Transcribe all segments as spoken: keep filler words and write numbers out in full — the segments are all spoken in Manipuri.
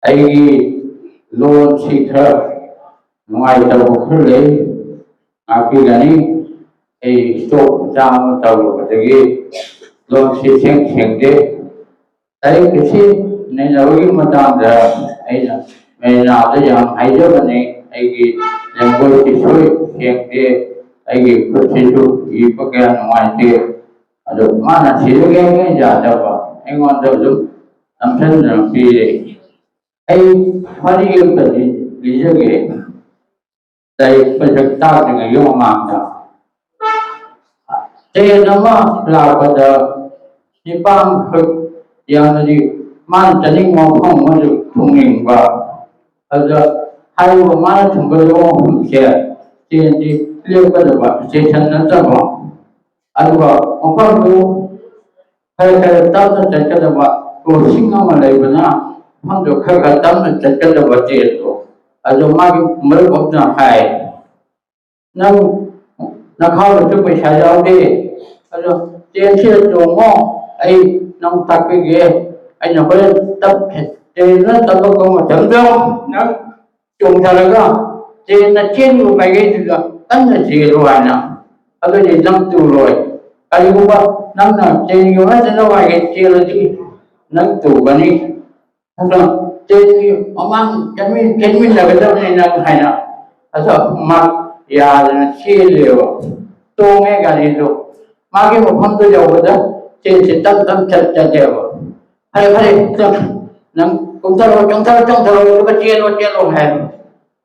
ꯑꯩꯒꯤ ꯂꯣꯟꯁꯤ ꯈꯔ ꯅꯨꯡꯉꯥꯏꯇꯕ ꯈꯔ ꯂꯩ, ꯉꯥꯛꯄꯤꯒꯅꯤ꯫ ꯑꯩ ꯁ꯭ꯇꯣꯛ ꯃꯆꯥ ꯑꯃ ꯇꯧꯔꯨꯕꯗꯒꯤ ꯂꯣꯟꯁꯤ ꯁꯦꯡ ꯁꯦꯡꯗꯦ꯫ ꯂꯥꯏꯔꯤꯛ ꯑꯁꯤ ꯅꯩꯅꯕꯒꯤ ꯃꯇꯥꯡꯗ ꯑꯩꯅ ꯃꯦꯔꯤꯅꯥꯗ ꯌꯥꯝ ꯍꯥꯏꯖꯕꯅꯤ꯫ ꯑꯩꯒꯤ ꯂꯦꯡꯒ꯭ꯋꯦꯖꯁꯤ ꯁꯣꯏ ꯁꯦꯡꯗꯦ, ꯑꯩꯒꯤ ꯈꯨꯠꯁꯤꯁꯨ ꯏꯕ ꯀꯌꯥ ꯅꯨꯡꯉꯥꯏꯇꯦ꯫ ꯑꯗꯣ ꯃꯥꯅ ꯁꯤꯗꯒꯤ ꯌꯥꯗꯕ ꯑꯩꯉꯣꯟꯗ ꯑꯗꯨꯝ ꯅꯝꯁꯤꯟꯗꯨꯅ ꯄꯤꯔꯦ꯫ ꯑꯩ ꯋꯥꯔꯤ ꯑꯃꯇꯗꯤ ꯂꯤꯖꯒꯦ꯫ ꯂꯥꯏꯔꯤꯛ ꯃꯁꯛ ꯇꯥꯛꯇ꯭ꯔꯤꯉꯩꯒꯤ ꯃꯃꯥꯡꯗ ꯇ꯭ꯔꯦꯟ ꯑꯃ ꯂꯥꯛꯄꯗ ꯅꯤꯄꯥ ꯑꯃꯈꯛ ꯌꯥꯝꯅꯗꯤ ꯃꯥꯅ ꯆꯠꯅꯤꯡꯕ ꯃꯐꯝ ꯑꯃꯗ ꯊꯨꯡꯅꯤꯡꯕ꯫ ꯑꯗꯨꯗ ꯍꯥꯏꯔꯤꯕ ꯃꯥꯅ ꯊꯨꯡꯒꯗꯕ ꯃꯐꯝꯁꯦ ꯇ꯭ꯔꯦꯟꯁꯤ ꯂꯦꯞꯀꯗꯕ ꯁ꯭ꯇꯦꯁꯟ ꯅꯠꯇꯕ, ꯑꯗꯨꯒ ꯃꯐꯝꯗꯨ ꯈꯔ ꯈꯔ ꯇꯞꯅ ꯆꯠꯀꯗꯕ, ꯀ꯭ꯔꯣꯁꯤꯡ ꯑꯃ ꯂꯩꯕꯅ ꯃꯐꯝꯗꯨ ꯈꯔ ꯈꯔ ꯇꯞꯅ ꯆꯠꯀꯗꯕ ꯇ꯭ꯔꯦꯟꯗꯣ꯫ ꯑꯗꯣ ꯃꯥꯒꯤ ꯃꯔꯨꯞ ꯑꯃꯅ ꯍꯥꯏ, "ꯅꯪ ꯅꯈꯥꯎꯗꯁꯨ ꯄꯩꯁꯥ ꯌꯥꯎꯗꯦ, ꯑꯗꯣ ꯇ꯭ꯔꯦꯟꯁꯤꯗ ꯇꯣꯡꯉꯣ, ꯑꯩ ꯅꯪ ꯇꯥꯛꯄꯤꯒꯦ꯫ ꯑꯩꯅ ꯍꯣꯔꯦꯟ ꯇꯞ-, ꯇ꯭ꯔꯦꯟꯗꯨꯅ ꯇꯞꯂꯛꯄ ꯃꯇꯝꯗ ꯅꯪ ꯆꯣꯡꯊꯔꯒ ꯇ꯭ꯔꯦꯟꯅ ꯆꯦꯟꯕ ꯃꯥꯏꯀꯩꯗꯨꯗ ꯀꯟꯅ ꯆꯦꯜꯂꯨ" ꯍꯥꯏꯅ꯫ ꯑꯗꯨꯗꯤ ꯅꯪ ꯇꯨꯔꯣꯏ꯫ ꯀꯔꯤꯒꯨꯝꯕ ꯅꯪꯅ ꯇ꯭ꯔꯦꯟꯒꯤ ꯃꯔꯛꯇ ꯅꯋꯥꯏꯒꯩ ꯆꯦꯜꯂꯗꯤ ꯅꯪ ꯇꯨꯒꯅꯤ꯫ ꯑꯗꯣ ꯇ꯭ꯔꯦꯟꯒꯤ ꯃꯃꯥꯡ ꯆꯠꯃꯤꯟ-, ꯆꯦꯟꯃꯤꯟꯅꯒꯗꯕꯅꯤ ꯅꯪ ꯍꯥꯏꯅ꯫ ꯑꯗꯣ ꯃꯥ ꯌꯥꯗꯅ ꯆꯦꯜꯂꯦꯕ꯫ ꯇꯣꯡꯉꯦ ꯒꯥꯔꯤꯗꯣ꯫ ꯃꯥꯒꯤ ꯃꯐꯝꯗꯣ ꯌꯧꯕꯗ ꯇ꯭ꯔꯦꯟꯁꯦ ꯇꯞ ꯇꯞ ꯆꯠ-, ꯆꯠꯂꯦꯕ꯫ "ꯐꯔꯦ, ꯐꯔꯦ, ꯆꯠ-, ꯅꯪ ꯀꯨꯝꯊꯔꯣ, ꯆꯣꯡꯊꯔꯣ, ꯆꯣꯡꯊꯔꯣ, ꯑꯗꯨꯒ ꯆꯦꯜꯂꯣ, ꯆꯦꯜꯂꯣ" ꯍꯥꯏ꯫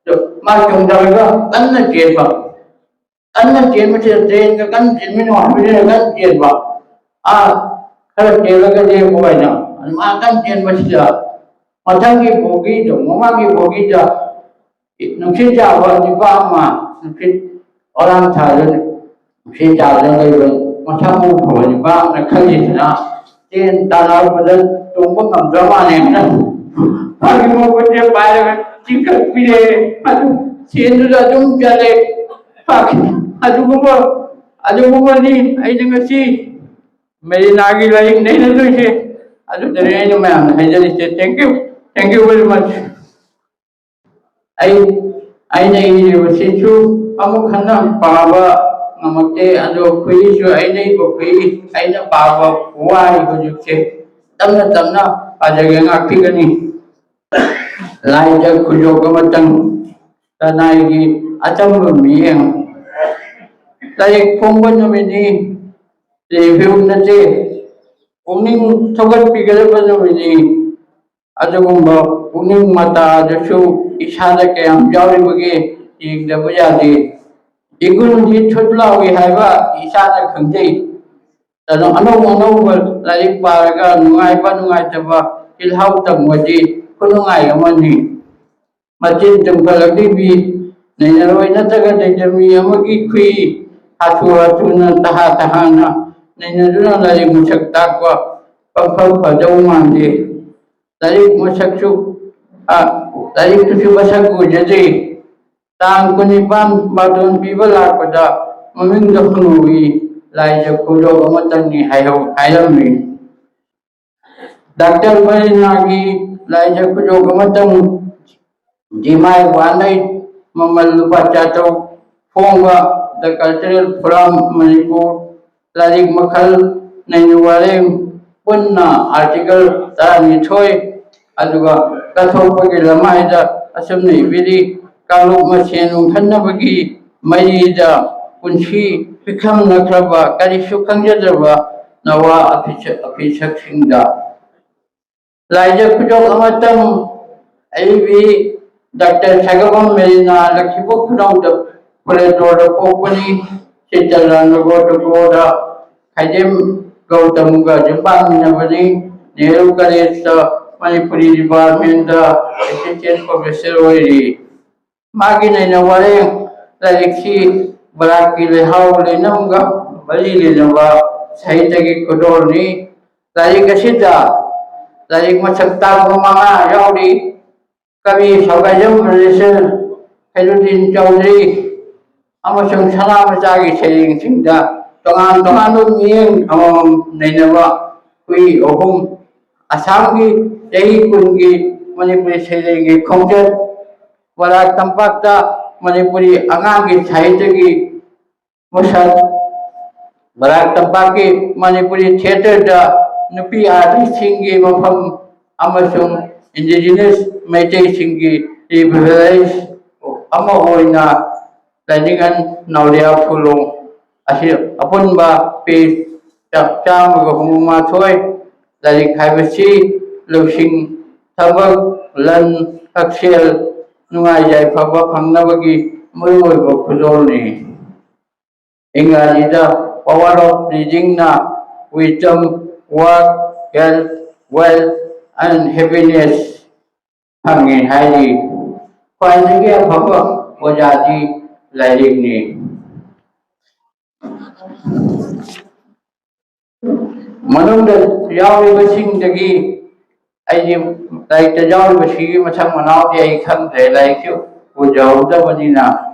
ꯑꯗꯣ ꯃꯥ ꯆꯣꯡꯊꯔꯒ ꯀꯟꯅ ꯆꯦꯟꯕ꯫ ꯀꯟꯅ ꯆꯦꯟꯕꯁꯤꯗ ꯇ꯭ꯔꯦꯟꯒ ꯀꯟꯅ ꯆꯦꯟꯃꯤꯟꯅꯧ ꯍꯥꯏꯕꯅꯤꯅ ꯀꯟꯅ ꯆꯦꯟꯕ꯫ ꯑꯥ ꯈꯔ ꯆꯦꯜꯂꯒ ꯂꯦꯞꯄꯨ ꯍꯥꯏꯅ꯫ ꯑꯗꯨ ꯃꯥ ꯀꯟꯅ ꯆꯦꯟꯕꯁꯤꯗ ꯃꯊꯪꯒꯤ ꯕꯣꯒꯤꯗꯣ, ꯃꯃꯥꯡꯒꯤ ꯕꯣꯒꯤꯗ ꯅꯨꯡꯁꯤꯠ ꯆꯥꯕ ꯅꯤꯄꯥ ꯑꯃ, ꯅꯨꯡꯁꯤꯠ ꯑꯣꯂꯥꯡ ꯊꯥꯗꯨꯅ ꯅꯨꯡꯁꯤꯠ ꯆꯥꯗꯨꯅ ꯂꯩꯕ ꯃꯁꯥ ꯃꯎ ꯐꯕ ꯅꯤꯄꯥ ꯑꯃꯅ ꯈꯜꯂꯤꯁꯤꯅ ꯇ꯭ꯔꯦꯟ ꯇꯥꯟꯅꯔꯛꯄꯗ ꯇꯣꯡꯕ ꯉꯝꯗ꯭ꯔ ꯃꯥꯜꯂꯦꯅ ꯃꯥꯒꯤ ꯃꯣꯕꯣꯏꯁꯦ ꯄꯥꯏꯔꯒ ꯆꯤꯡꯈꯠꯄꯤꯔꯦ꯫ ꯑꯗꯨ ꯇ꯭ꯔꯦꯟꯗꯨꯗ ꯑꯗꯨꯝ ꯆꯠꯂꯦ꯫ ꯑꯗꯨꯒꯨꯝꯕ, ꯑꯗꯨꯒꯨꯝꯕꯅꯤ ꯑꯩꯅ ꯉꯁꯤ ꯃꯦꯔꯤꯅꯥꯒꯤ ꯂꯥꯏꯔꯤꯛ ꯅꯩꯅꯗꯣꯏꯁꯦ꯫ ꯑꯗꯨꯗꯅꯦ ꯑꯩꯅ ꯃꯌꯥꯝꯗ ꯍꯥꯏꯖꯔꯤꯁꯦ꯫ Thank you꯫ Thank you very much. ꯑꯩ ꯑꯩꯅ ꯏꯔꯤꯕꯁꯤꯁꯨ ꯑꯃꯨꯛ ꯍꯟꯅ ꯄꯥꯕ ꯉꯝꯃꯛꯇꯦ, ꯑꯗꯣ ꯈꯨꯏꯁꯨ ꯑꯩꯅ ꯏꯕ ꯈꯨꯏ ꯑꯩꯅ ꯄꯥꯕ ꯋꯥꯔꯤ ꯍꯧꯖꯤꯛꯁꯦ꯫ ꯇꯞꯅ ꯇꯞꯅ ꯄꯥꯖꯒꯦ, ꯉꯥꯛꯄꯤꯒꯅꯤ꯫ ꯂꯥꯏꯖ ꯈꯨꯖꯣꯞ ꯑꯃꯇꯪ꯫ ꯂꯅꯥꯏꯒꯤ ꯑꯆꯝꯕ ꯃꯤꯠꯌꯦꯡ꯫ ꯂꯥꯏꯔꯤꯛ ꯐꯣꯡꯕ ꯅꯨꯃꯤꯠꯅꯤ꯫ ꯔꯤꯚꯤꯌꯨ ꯅꯠꯇꯦ, ꯄꯨꯛꯅꯤꯡ ꯊꯧꯒꯠꯄꯤꯒꯗꯕ ꯅꯨꯃꯤꯠꯅꯤ꯫ ꯑꯗꯨꯒꯨꯝꯕ ꯄꯨꯛꯅꯤꯡ ꯃꯇꯥꯗꯁꯨ ꯏꯁꯥꯗ ꯀꯌꯥꯝ ꯌꯥꯎꯔꯤꯕꯒꯦ ꯌꯦꯡꯗꯕ ꯌꯥꯗꯦ꯫ ꯏꯒꯨꯟꯗꯤ ꯊꯨꯠ ꯂꯥꯎꯏ ꯍꯥꯏꯕ ꯏꯁꯥꯅ ꯈꯪꯖꯩ꯫ ꯑꯗꯨꯅ ꯑꯅꯧ ꯑꯅꯧꯕ ꯂꯥꯏꯔꯤꯛ ꯄꯥꯔꯒ ꯅꯨꯡꯉꯥꯏꯕ ꯅꯨꯡꯉꯥꯏꯇꯕ ꯆꯤꯜꯍꯥꯎ ꯇꯝꯕꯗꯤ ꯈꯨꯅꯨꯡꯉꯥꯏ ꯑꯃꯅꯤ꯫ ꯃꯆꯤꯟ ꯇꯨꯝꯈꯠꯂꯛꯂꯤꯕꯤ ꯅꯩꯅꯔꯣꯏ ꯅꯠꯇ꯭ꯔꯒ ꯂꯩꯖꯃꯤ ꯑꯃꯒꯤ ꯈꯨꯏ ꯍꯥꯊꯨ ꯍꯥꯊꯨꯅ ꯇꯍꯥ ꯇꯍꯥꯅ ꯅꯩꯅꯗꯨꯅ ꯂꯥꯏꯔꯤꯛ ꯃꯁꯛ ꯇꯥꯛꯄ ꯄꯪꯐ ꯐꯗꯧ ꯃꯥꯟꯗꯦ꯫ ꯂꯥꯏꯔꯤꯛ ꯃꯁꯛꯁꯨ, ꯑ, ꯂꯥꯏꯔꯤꯛꯇꯨꯁꯨ ꯃꯁꯛ ꯑꯣꯏꯖꯗꯦ꯫ ꯇꯥꯡ ꯀꯨꯟꯅꯤꯄꯥꯟ ꯕꯥꯔꯇꯣꯟ ꯄꯤꯕ ꯂꯥꯛꯄꯗ ꯃꯃꯤꯡꯗ ꯍꯪꯍꯧꯏ, ꯂꯥꯏꯖ ꯈꯨꯗꯣꯞ ꯑꯃꯇꯪꯅꯤ ꯍꯥꯏꯍꯧ-, ꯍꯥꯏꯔꯝꯃꯤ꯫ ꯗꯥꯛꯇꯔ ꯃꯔꯤꯅꯥꯒꯤ ꯂꯥꯏꯖ ꯈꯨꯗꯣꯞ ꯑꯃꯇꯪ ꯗꯤꯃꯥꯏ ꯋꯥꯟ ꯑꯩꯠ ꯃꯃꯜ ꯂꯨꯄꯥ ꯆꯥꯇ꯭ꯔꯨꯛ ꯐꯣꯡꯕ The Cultural Forum ꯃꯅꯤꯄꯨꯔ ꯂꯥꯏꯔꯤꯛ ꯃꯈꯜ ꯅꯩꯅ ꯋꯥꯔꯦꯡ ꯄꯨꯟꯅ ꯑꯥꯔꯇꯤꯀꯜ ꯇꯔꯥꯅꯤꯊꯣꯏ ꯑꯗꯨꯒ ꯀꯠꯊꯣꯛꯄꯒꯤ ꯂꯃꯥꯏꯗ ꯑꯁꯨꯝꯅ ꯏꯕꯤꯔꯤ, ꯀꯥꯡꯂꯨꯞ ꯃꯁꯦꯟ ꯎꯪꯈꯠꯅꯕꯒꯤ ꯃꯩꯗ ꯄꯨꯟꯁꯤ ꯄꯤꯛꯈꯝꯅꯈ꯭ꯔꯕ ꯀꯔꯤꯁꯨ ꯈꯪꯖꯗ꯭ꯔꯕ ꯅꯋꯥ ꯑꯐꯤꯁ-, ꯑꯐꯤꯁꯛꯁꯤꯡꯗ꯫ ꯂꯥꯏꯖ ꯈꯨꯗꯣꯞ ꯑꯃꯇꯪ ꯑꯏꯕꯤ ꯗꯥꯛꯇꯔ ꯁꯥꯒꯕꯝ ꯃꯦꯔꯤꯅꯥ ꯂꯛꯈꯤꯕ ꯈꯨꯅꯧꯗ ꯀꯣꯂꯦꯖꯣꯔꯗ ꯄꯣꯛꯄꯅꯤ꯫ ꯆꯤꯇꯔꯟꯗ ꯒꯣꯇꯒꯣꯗ ꯈꯥꯏꯗꯦꯝ ꯒꯧꯇꯝꯒ ꯌꯨꯝ ꯄꯥꯟꯃꯤꯟꯅꯕꯅꯤ꯫ ꯅꯦꯍꯔꯨ ꯀꯂꯦꯖꯇ ꯃꯅꯤꯄꯨꯔꯤ ꯗꯤꯄꯥꯔꯠꯃꯦꯟꯗ ꯑꯦꯁꯤꯁꯇꯦꯟ ꯄ꯭ꯔꯣꯐꯦꯁꯔ ꯑꯣꯏꯔꯤ꯫ ꯃꯥꯒꯤ ꯅꯩꯅ ꯋꯥꯔꯦꯡ ꯂꯥꯏꯔꯤꯛꯁꯤ ꯕꯔꯥꯛꯀꯤ ꯂꯩꯍꯥꯎ ꯂꯩꯅꯝꯒ ꯃꯔꯤ ꯂꯩꯅꯕ ꯁꯥꯍꯤꯇ꯭ꯌꯒꯤ ꯈꯨꯗꯣꯜꯅꯤ꯫ ꯂꯥꯏꯔꯤꯛ ꯑꯁꯤꯗ ꯂꯥꯏꯔꯤꯛ ꯃꯁꯛ ꯇꯥꯛꯄ ꯃꯉꯥ ꯌꯥꯎꯔꯤ꯫ ꯀꯕꯤ ꯁꯒꯥꯏꯖꯝ ꯔꯤꯁꯦꯜ, ꯈꯩꯔꯨꯗꯤꯟ ꯆꯧꯗ꯭ꯔꯤ ꯑꯃꯁꯨꯡ ꯁꯅꯥꯃꯆꯥꯒꯤ ꯁꯩꯔꯦꯡꯁꯤꯡꯗ ꯇꯣꯉꯥꯟ ꯇꯣꯉꯥꯟꯕ ꯃꯤꯠꯌꯦꯡ ꯑꯃꯃꯝ ꯅꯩꯅꯕ ꯈꯨꯏ ꯑꯍꯨꯝ꯫ ꯑꯁꯥꯝꯒꯤ ꯆꯍꯤ ꯀꯨꯟꯒꯤ ꯃꯅꯤꯄꯨꯔꯤ ꯁꯩꯔꯦꯡꯒꯤ ꯈꯣꯡꯆꯠ, ꯕꯔꯥꯛ ꯇꯝꯄꯥꯛꯇ ꯃꯅꯤꯄꯨꯔꯤ ꯑꯉꯥꯡꯒꯤ ꯁꯥꯍꯤꯇ꯭ꯌꯒꯤ ꯃꯁꯛ, ꯕꯔꯥꯛ ꯇꯝꯄꯥꯛꯀꯤ ꯃꯅꯤꯄꯨꯔꯤ ꯊꯤꯌꯦꯇꯔꯗ ꯅꯨꯄꯤ ꯑꯥꯔꯇꯤꯁꯁꯤꯡꯒꯤ ꯃꯐꯝ ꯑꯃꯁꯨꯡ ꯏꯟꯗꯤꯖꯤꯅꯁ ꯃꯩꯇꯩꯁꯤꯡꯒꯤ ꯔꯤꯚꯤꯚꯦꯂꯥꯏꯁ ꯑꯃ ꯑꯣꯏꯅ ꯂꯥꯏꯅꯤꯡꯉꯟ ꯅꯥꯎꯔꯤꯌꯥ ꯐꯨꯂꯣꯡ ꯑꯁꯤ ꯑꯄꯨꯟꯕ ꯄꯦꯖ ꯆꯥꯝꯃꯒ ꯍꯨꯝꯐꯨ ꯃꯥꯊꯣꯏ꯫ ꯂꯥꯏꯔꯤꯛ ꯍꯥꯏꯕꯁꯤ ꯂꯧꯁꯤꯡ, ꯊꯕꯛ, ꯂꯟ, ꯍꯛꯁꯦꯜ, ꯅꯨꯡꯉꯥꯏ ꯌꯥꯏꯐꯕ ꯐꯪꯅꯕꯒꯤ ꯃꯔꯨꯑꯣꯏꯕ ꯈꯨꯗꯣꯜꯅꯤ꯫ ꯏꯪꯒ꯭ꯔꯥꯖꯤꯗ power of readingꯅ wisdom, work, health, wealth and happiness ꯐꯪꯉꯦ ꯍꯥꯏꯔꯤ꯫ ꯈ꯭ꯋꯥꯏꯗꯒꯤ ꯑꯐꯕ ꯑꯣꯖꯥꯗꯤ ꯂꯥꯏꯔꯤꯛꯅꯤ꯫ ꯃꯅꯨꯡꯗ ꯌꯥꯎꯔꯤꯕꯁꯤꯡꯗꯒꯤ ꯑꯩꯗꯤ ꯂꯥꯏꯔꯤꯛꯇ ꯌꯥꯎꯔꯤꯕꯁꯤꯒꯤ ꯃꯊꯪ ꯃꯅꯥꯎꯗꯤ ꯑꯩ ꯈꯪꯗ꯭ꯔꯦ, ꯂꯥꯏꯔꯤꯛꯁꯨ ꯎꯖꯍꯧꯗꯕꯅꯤꯅ꯫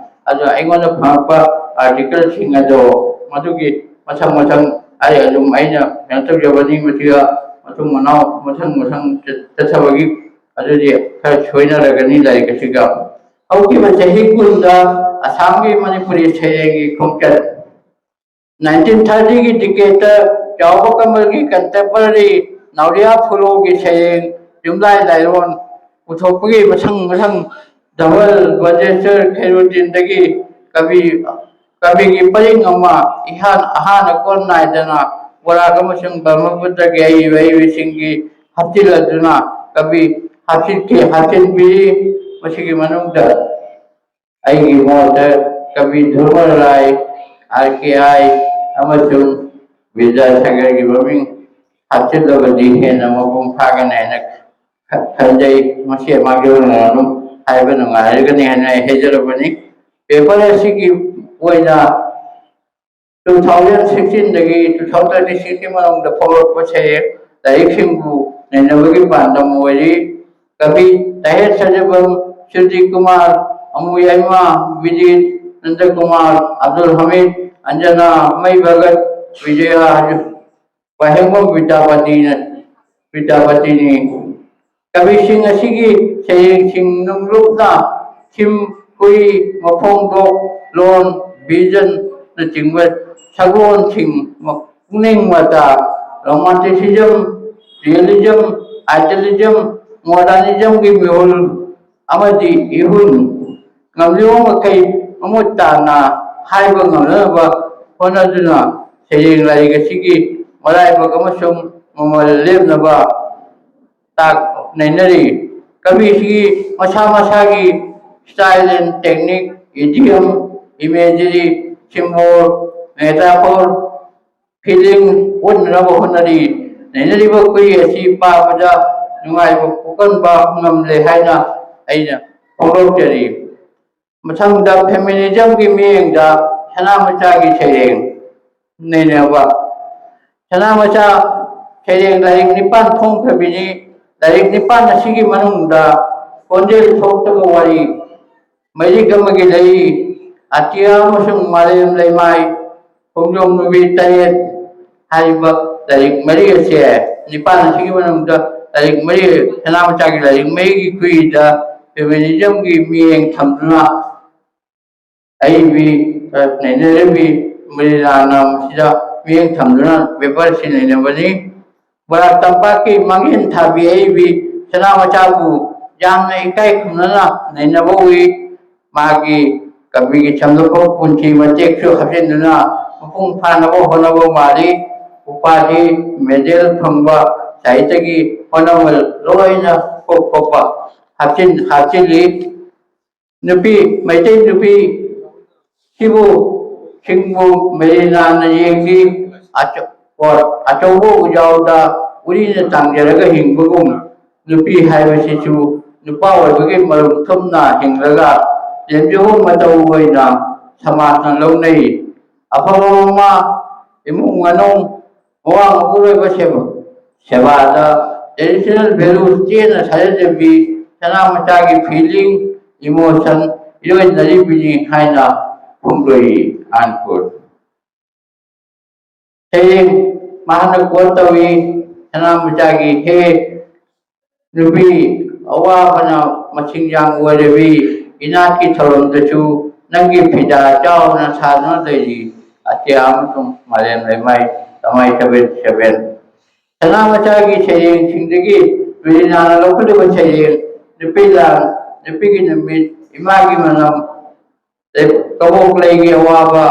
ꯑꯗꯣ ꯑꯩꯉꯣꯟꯗ ꯐꯪꯉꯛꯄ ꯑꯥꯔꯇꯤꯀꯜꯁꯤꯡ ꯑꯗꯣ ꯃꯗꯨꯒꯤ ꯃꯊꯪ ꯃꯊꯪ ꯑꯩ ꯑꯗꯨꯝ ꯑꯩꯅ ꯀꯩꯅꯣ ꯇꯧꯖꯕꯅꯤ꯫ ꯃꯁꯤꯒ ꯃꯊꯪ ꯃꯅꯥꯎ ꯃꯊꯪ ꯃꯊꯪ ꯆꯠ- ꯆꯠꯊꯕꯒꯤ ꯑꯗꯨꯗꯤ ꯈꯔ ꯁꯣꯏꯅꯔꯒꯅꯤ ꯂꯥꯏꯔꯤꯛ ꯑꯁꯤꯒ꯫ ꯍꯧꯈꯤꯕ ꯆꯍꯤ ꯀꯨꯟꯗ ꯑꯁꯥꯝꯒꯤ ꯃꯅꯤꯄꯨꯔꯤ ꯁꯩꯔꯦꯡꯒꯤ ꯈꯣꯡꯆꯠ, ꯅꯥꯏꯟꯇꯤꯟ ꯊꯥꯔꯇꯤꯒꯤ ꯗꯤꯀꯦꯠꯇ ꯆꯥꯎꯕ ꯀꯃꯜꯒꯤ ꯀꯟꯇꯦꯝꯄꯔꯔꯤ ꯅꯥꯎꯔꯤꯌꯥ ꯐꯨꯂꯣꯒꯤ ꯁꯩꯔꯦꯡ ꯌꯨꯝꯂꯥꯏ ꯂꯥꯏꯔꯣꯟ ꯄꯨꯊꯣꯛꯄꯒꯤ ꯃꯊꯪ ꯃꯊꯪ ꯙꯕꯜ ꯕꯖꯦꯁꯔ ꯈꯩꯔꯨꯗꯤꯟꯗꯒꯤ ꯀꯕꯤ ꯀꯕꯤꯒꯤ ꯄꯔꯤꯡ ꯑꯃ ꯏꯍꯥꯟ ꯑꯍꯥꯟꯅ ꯀꯣꯟ ꯅꯥꯏꯗꯅ ꯕꯔꯥꯛ ꯑꯃꯁꯨꯡ ꯕ꯭ꯔꯍꯃꯄꯨꯇ꯭ꯔꯒꯤ ꯑꯏꯕ ꯑꯏꯕꯁꯤꯡꯒꯤ ꯍꯥꯞꯆꯤꯜꯂꯗꯨꯅ ꯀꯕꯤ ꯍꯥꯞꯆꯤꯟꯈꯤ ꯍꯥꯞꯆꯤꯟꯕꯤꯔꯤ꯫ ꯃꯁꯤꯒꯤ ꯃꯅꯨꯡꯗ ꯑꯩꯒꯤ ꯃꯣꯠꯇ ꯀꯕꯤ ꯙ꯭ꯔꯨꯕ ꯔꯥꯏ, ꯑꯥꯔ ꯀꯦ ꯑꯥꯏ ꯑꯃꯁꯨꯡ ꯕꯤꯗ꯭ꯌꯥꯁꯥꯒꯔꯒꯤ ꯃꯃꯤꯡ ꯍꯥꯞꯆꯤꯜꯂꯕꯗꯤ ꯍꯦꯟꯅ ꯃꯄꯨꯡ ꯐꯥꯒꯅꯤ ꯍꯥꯏꯅ ꯈ- ꯈꯟꯖꯩ꯫ ꯃꯁꯤ ꯃꯥꯒꯤ ꯑꯣꯏꯅ ꯑꯗꯨꯝ ꯍꯥꯏꯕ ꯅꯨꯡꯉꯥꯏꯔꯒꯅꯤ ꯍꯥꯏꯅ ꯑꯩ ꯍꯥꯏꯖꯔꯕꯅꯤ꯫ ꯄꯦꯄꯔ ꯑꯁꯤꯒꯤ ꯑꯣꯏꯅ two thousand sixteen ꯗꯒꯤ two thousand twenty six ꯀꯤ ꯃꯅꯨꯡꯗ ꯐꯣꯡꯂꯛꯄ ꯁꯩꯔꯦꯡ ꯂꯥꯏꯔꯤꯛꯁꯤꯡꯕꯨ ꯅꯩꯅꯕꯒꯤ ꯄꯥꯟꯗꯝ ꯑꯣꯏꯔꯤ꯫ ꯀꯕꯤ ꯇꯥꯍꯤꯔ ꯁꯖꯕꯝ, ꯁꯨꯔꯖꯤꯠ ꯀꯨꯃꯥꯔ, ꯑꯃꯨ ꯌꯥꯏꯃ, ꯕꯤꯖꯤꯠ ꯅꯟꯗꯀꯨꯃꯥꯔ, ꯑꯕꯗꯨꯜ ꯍꯃꯤꯗ, ꯑꯟꯖꯅꯥ, ꯃꯩ ꯚꯒꯠ, ꯕꯤꯖꯌ ꯋꯥꯍꯦꯡꯕꯝ ꯕꯤꯗ꯭ꯌꯥꯄꯇꯤꯅ ꯕꯤꯗ꯭ꯌꯥꯄꯇꯤꯅꯤ꯫ ꯀꯕꯤꯁꯤꯡ ꯑꯁꯤꯒꯤ ꯁꯩꯔꯦꯡꯁꯤꯡ ꯅꯨꯡꯂꯨꯞꯅ ꯊꯤꯝ, ꯈꯨꯏ, ꯃꯐꯣꯡꯗꯣꯛ, ꯂꯣꯟ, ꯚꯤꯖꯟꯅꯆꯤꯡꯕ ꯁꯛꯂꯣꯟꯁꯤꯡ ꯄꯨꯛꯅꯤꯡ ꯃꯇꯥ, ꯔꯣꯃꯥꯟꯇꯤꯁꯤꯖꯝ, ꯔꯤꯌꯦꯂꯤꯖꯝ, ꯑꯥꯏꯗꯤꯌꯦꯂꯤꯖꯝ, ꯃꯣꯗꯔꯅꯤꯖꯝꯒꯤ ꯃꯤꯍꯨꯜ ꯑꯃꯗꯤ ꯏꯍꯨꯜ ꯉꯝꯂꯤꯕ ꯃꯈꯩ ꯃꯃꯨꯠ ꯇꯥꯅ ꯍꯥꯏꯕ ꯉꯝꯅꯅꯕ ꯍꯣꯠꯅꯗꯨꯅ ꯁꯩꯔꯦꯡ ꯂꯥꯏꯔꯤꯛ ꯑꯁꯤꯒꯤ ꯃꯔꯥꯏꯕꯛ ꯑꯃꯁꯨꯡ ꯃꯃꯜ ꯂꯦꯞꯅꯕ ꯇꯥꯛ ꯅꯩꯅꯔꯤ꯫ ꯀꯕꯤꯁꯤꯒꯤ ꯃꯁꯥ ꯃꯁꯥꯒꯤ style and technique, idiom, imagery, symbol, metaphor, feeling ꯎꯠꯅꯅꯕ ꯍꯣꯠꯅꯔꯤ꯫ ꯅꯩꯅꯔꯤꯕ ꯈꯨꯏ ꯑꯁꯤ ꯄꯥꯕꯗ ꯅꯨꯡꯉꯥꯏꯕ ꯄꯣꯛꯍꯟꯕ ꯉꯝꯂꯦ ꯍꯥꯏꯅ ꯑꯩꯅ ꯐꯣꯡꯗꯣꯛꯆꯔꯤ꯫ ꯃꯊꯪꯗ feminismꯒꯤ ꯃꯤꯠꯌꯦꯡꯗ ꯁꯅꯥꯃꯆꯥꯒꯤ ꯁꯩꯔꯦꯡ ꯅꯩꯅꯕ꯫ ꯁꯅꯥꯃꯆꯥ ꯁꯩꯔꯦꯡ ꯂꯥꯏꯔꯤꯛ ꯅꯤꯄꯥꯟ ꯐꯣꯡꯈ꯭ꯔꯕꯤꯅꯤ꯫ ꯂꯥꯏꯔꯤꯛ ꯅꯤꯄꯥꯟ ꯑꯁꯤꯒꯤ ꯃꯅꯨꯡꯗ ꯈꯣꯟꯖꯦꯜ ꯊꯣꯛꯇꯕ ꯋꯥꯔꯤ, ꯃꯩꯔꯤꯛ ꯑꯃꯒꯤ ꯂꯩ, ꯑꯇꯤꯌꯥ ꯑꯃꯁꯨꯡ ꯃꯥꯂꯦꯝ ꯂꯩꯃꯥꯏ, ꯈꯣꯡꯖꯣꯝ ꯅꯨꯕꯤ ꯇꯔꯦꯠ ꯍꯥꯏꯔꯤꯕ ꯂꯥꯏꯔꯤꯛ ꯃꯔꯤ ꯑꯁꯦ, ꯅꯤꯄꯥꯟ ꯑꯁꯤꯒꯤ ꯃꯅꯨꯡꯗ ꯂꯥꯏꯔꯤꯛ ꯃꯔꯤ, ꯁꯅꯥꯃꯆꯥꯒꯤ ꯂꯥꯏꯔꯤꯛ ꯃꯔꯤꯒꯤ ꯈꯨꯏꯗ feminismꯒꯤ ꯃꯤꯠꯌꯦꯡ ꯊꯝꯗꯨꯅ ꯑꯏꯕꯤ, ꯑ, ꯅꯩꯅꯔꯦꯝꯕꯤ ꯃꯔꯤꯂꯥꯅ ꯃꯁꯤꯗ ꯃꯤꯠꯌꯦꯡ ꯊꯝꯗꯨꯅ paper ꯑꯁꯤ ꯅꯩꯅꯕꯅꯤ꯫ ꯕꯣꯔꯥꯛ ꯇꯝꯄꯥꯛꯀꯤ ꯃꯥꯡꯍꯦꯟ ꯊꯥꯕꯤ ꯑꯏꯕꯤ ꯁꯅꯥꯃꯆꯥꯕꯨ ꯌꯥꯝꯅ ꯏꯀꯥꯏ ꯈꯨꯝꯅꯅ ꯅꯩꯅꯕ ꯎꯏ꯫ ꯃꯥꯒꯤ ꯀꯕꯤꯒꯤ ꯁꯝꯂꯞꯄ ꯄꯨꯟꯁꯤ ꯃꯇꯦꯛꯁꯨ ꯍꯥꯞꯆꯤꯟꯗꯨꯅ ꯃꯄꯨꯡ ꯐꯥꯅꯕ ꯍꯣꯠꯅꯕ ꯃꯥꯜꯂꯤ꯫ ꯎꯄꯥꯙꯤ, medal ꯐꯪꯕ ꯁꯥꯍꯤꯇ꯭ꯌꯒꯤ ꯍꯣꯠꯅꯕ ꯂꯣꯏꯅ ꯀꯣꯛ ꯀꯣꯛꯄ ꯍꯥꯞꯆꯤꯟ-, ꯍꯥꯞꯆꯤꯜꯂꯤ꯫ ꯅꯨꯄꯤ, ꯃꯩꯇꯩ ꯅꯨꯄꯤ ꯁꯤꯕꯨ, ꯁꯤꯡꯕꯨ ꯃꯦꯔꯤꯅꯥꯅ ꯌꯦꯡꯕꯤ꯫ ꯑꯆ-, ꯑꯣ, ꯑꯆꯧꯕ ꯎꯖꯥꯎꯗ ꯎꯔꯤꯅ ꯇꯥꯡꯖꯔꯒ ꯍꯤꯡꯕꯒꯨꯝ, ꯅꯨꯄꯤ ꯍꯥꯏꯕꯁꯤꯁꯨ ꯅꯨꯄꯥ ꯑꯣꯏꯕꯒꯤ ꯃꯔꯨꯝ ꯊꯨꯞꯅ ꯍꯤꯡꯂꯒ ꯂꯦꯝꯖꯧ ꯃꯇꯧ ꯑꯣꯏꯅ ꯁꯃꯥꯖꯅ ꯂꯧꯅꯩ꯫ ꯑꯐꯕ ꯃꯃꯥ, ꯏꯃꯨꯡ ꯃꯅꯨꯡ, ꯃꯋꯥ ꯃꯄꯨꯔꯣꯏꯕ ꯁꯦꯕ-, ꯁꯦꯕꯥꯗ traditional values ꯆꯦꯠꯅ ꯁꯥꯖꯟꯖꯕꯤ, ꯁꯅꯥꯃꯆꯥꯒꯤ feeling, emotion ꯏꯔꯣꯏꯅꯔꯤꯕꯅꯤ ꯍꯥꯏꯅ ꯐꯣꯡꯗꯣꯛꯏ꯫ Unquote꯫ ꯁꯩꯔꯦꯡ ꯃꯍꯥꯛꯅ quote ꯇꯧꯏ, ꯁꯅꯥꯃꯆꯥꯒꯤ ꯍꯦ ꯅꯨꯄꯤ ꯑꯋꯥꯕꯅ ꯃꯁꯤꯡ ꯌꯥꯝ ꯑꯣꯏꯔꯕꯤ ꯏꯅꯥꯠꯀꯤ ꯊꯧꯔꯝꯗꯁꯨ ꯅꯪꯒꯤ ꯐꯤꯗꯥ ꯆꯥꯎꯅ ꯁꯥꯗꯨꯅ ꯂꯩꯔꯤ꯫ ꯑꯇꯤꯌꯥ ꯑꯃꯁꯨꯡ ꯃꯥꯂꯦꯝ ꯂꯩꯃꯥꯏ ꯇꯃꯥꯏ ꯁꯕꯦꯟ ꯁꯕꯦꯟ꯫ ꯁꯅꯥ ꯃꯆꯥꯒꯤ ꯁꯩꯔꯦꯡꯁꯤꯡꯗꯒꯤ ꯕꯤꯔꯤꯅꯥꯅ ꯂꯧꯈꯠꯂꯤꯕ ꯁꯩꯔꯦꯡ ꯅꯨꯄꯤ ꯂꯥꯟ, ꯅꯨꯄꯤꯒꯤ ꯅꯨꯃꯤꯠ, ꯏꯃꯥꯒꯤ ꯃꯅꯝ, ꯀꯕꯣꯛ ꯂꯩꯒꯤ ꯑꯋꯥꯕ,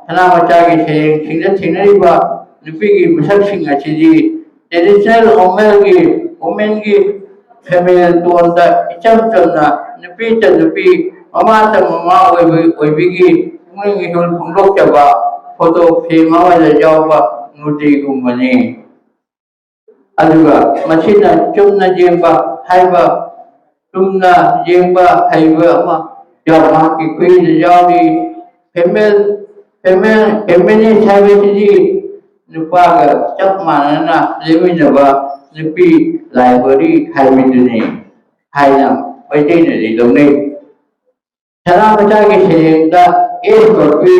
ꯁꯅꯥ ꯃꯆꯥꯒꯤ ꯁꯩꯔꯦꯡꯁꯤꯡꯗ ꯊꯦꯡꯅꯔꯤꯕ ꯅꯨꯄꯤꯒꯤ ꯃꯁꯛꯁꯤꯡ ꯑꯁꯤꯗꯤ traditional womenꯒꯤ womenꯒꯤ female toneꯗ ꯏꯆꯝ ꯆꯝꯅ ꯅꯨꯄꯤꯇ ꯅꯨꯄꯤ, ꯃꯃꯥꯇ ꯃꯃꯥ ꯑꯣꯏꯕ ꯑꯣꯏꯕꯤꯒꯤ ꯄꯨꯛꯅꯤꯡ ꯏꯍꯨꯜ ꯐꯣꯡꯗꯣꯛꯆꯕ photo frame ꯑꯃꯗ ꯌꯥꯎꯕ ꯃꯨꯔꯇꯤꯒꯨꯝꯕꯅꯤ꯫ ꯑꯗꯨꯒ ꯃꯁꯤꯅ ꯆꯨꯝꯅ ꯌꯦꯡꯕ ꯍꯥꯏꯕ, ꯆꯨꯝꯅ ꯌꯦꯡꯕ ꯍꯩꯕ ꯑꯃ ꯌꯥꯎ ꯃꯍꯥꯛꯀꯤ ꯈꯨꯠꯏꯗ ꯌꯥꯎꯔꯤ꯫ Female, female, feminist ꯍꯥꯏꯕꯁꯤꯗꯤ ꯅꯨꯄꯥꯒ ꯆꯞ ꯃꯥꯟꯅꯅ ꯂꯦꯞꯃꯤꯟꯅꯕ ꯅꯨꯄꯤ ꯂꯥꯏꯕ꯭ꯔꯦꯔꯤ ꯍꯥꯏꯕꯗꯨꯅꯤ ꯍꯥꯏꯅ ꯃꯩꯇꯩꯅꯗꯤ ꯂꯧꯅꯩ꯫ ꯁꯅꯥ ꯃꯆꯥꯒꯤ ꯁꯩꯔꯦꯡꯗ ꯑꯦꯁ ꯀꯣꯠꯄꯤ,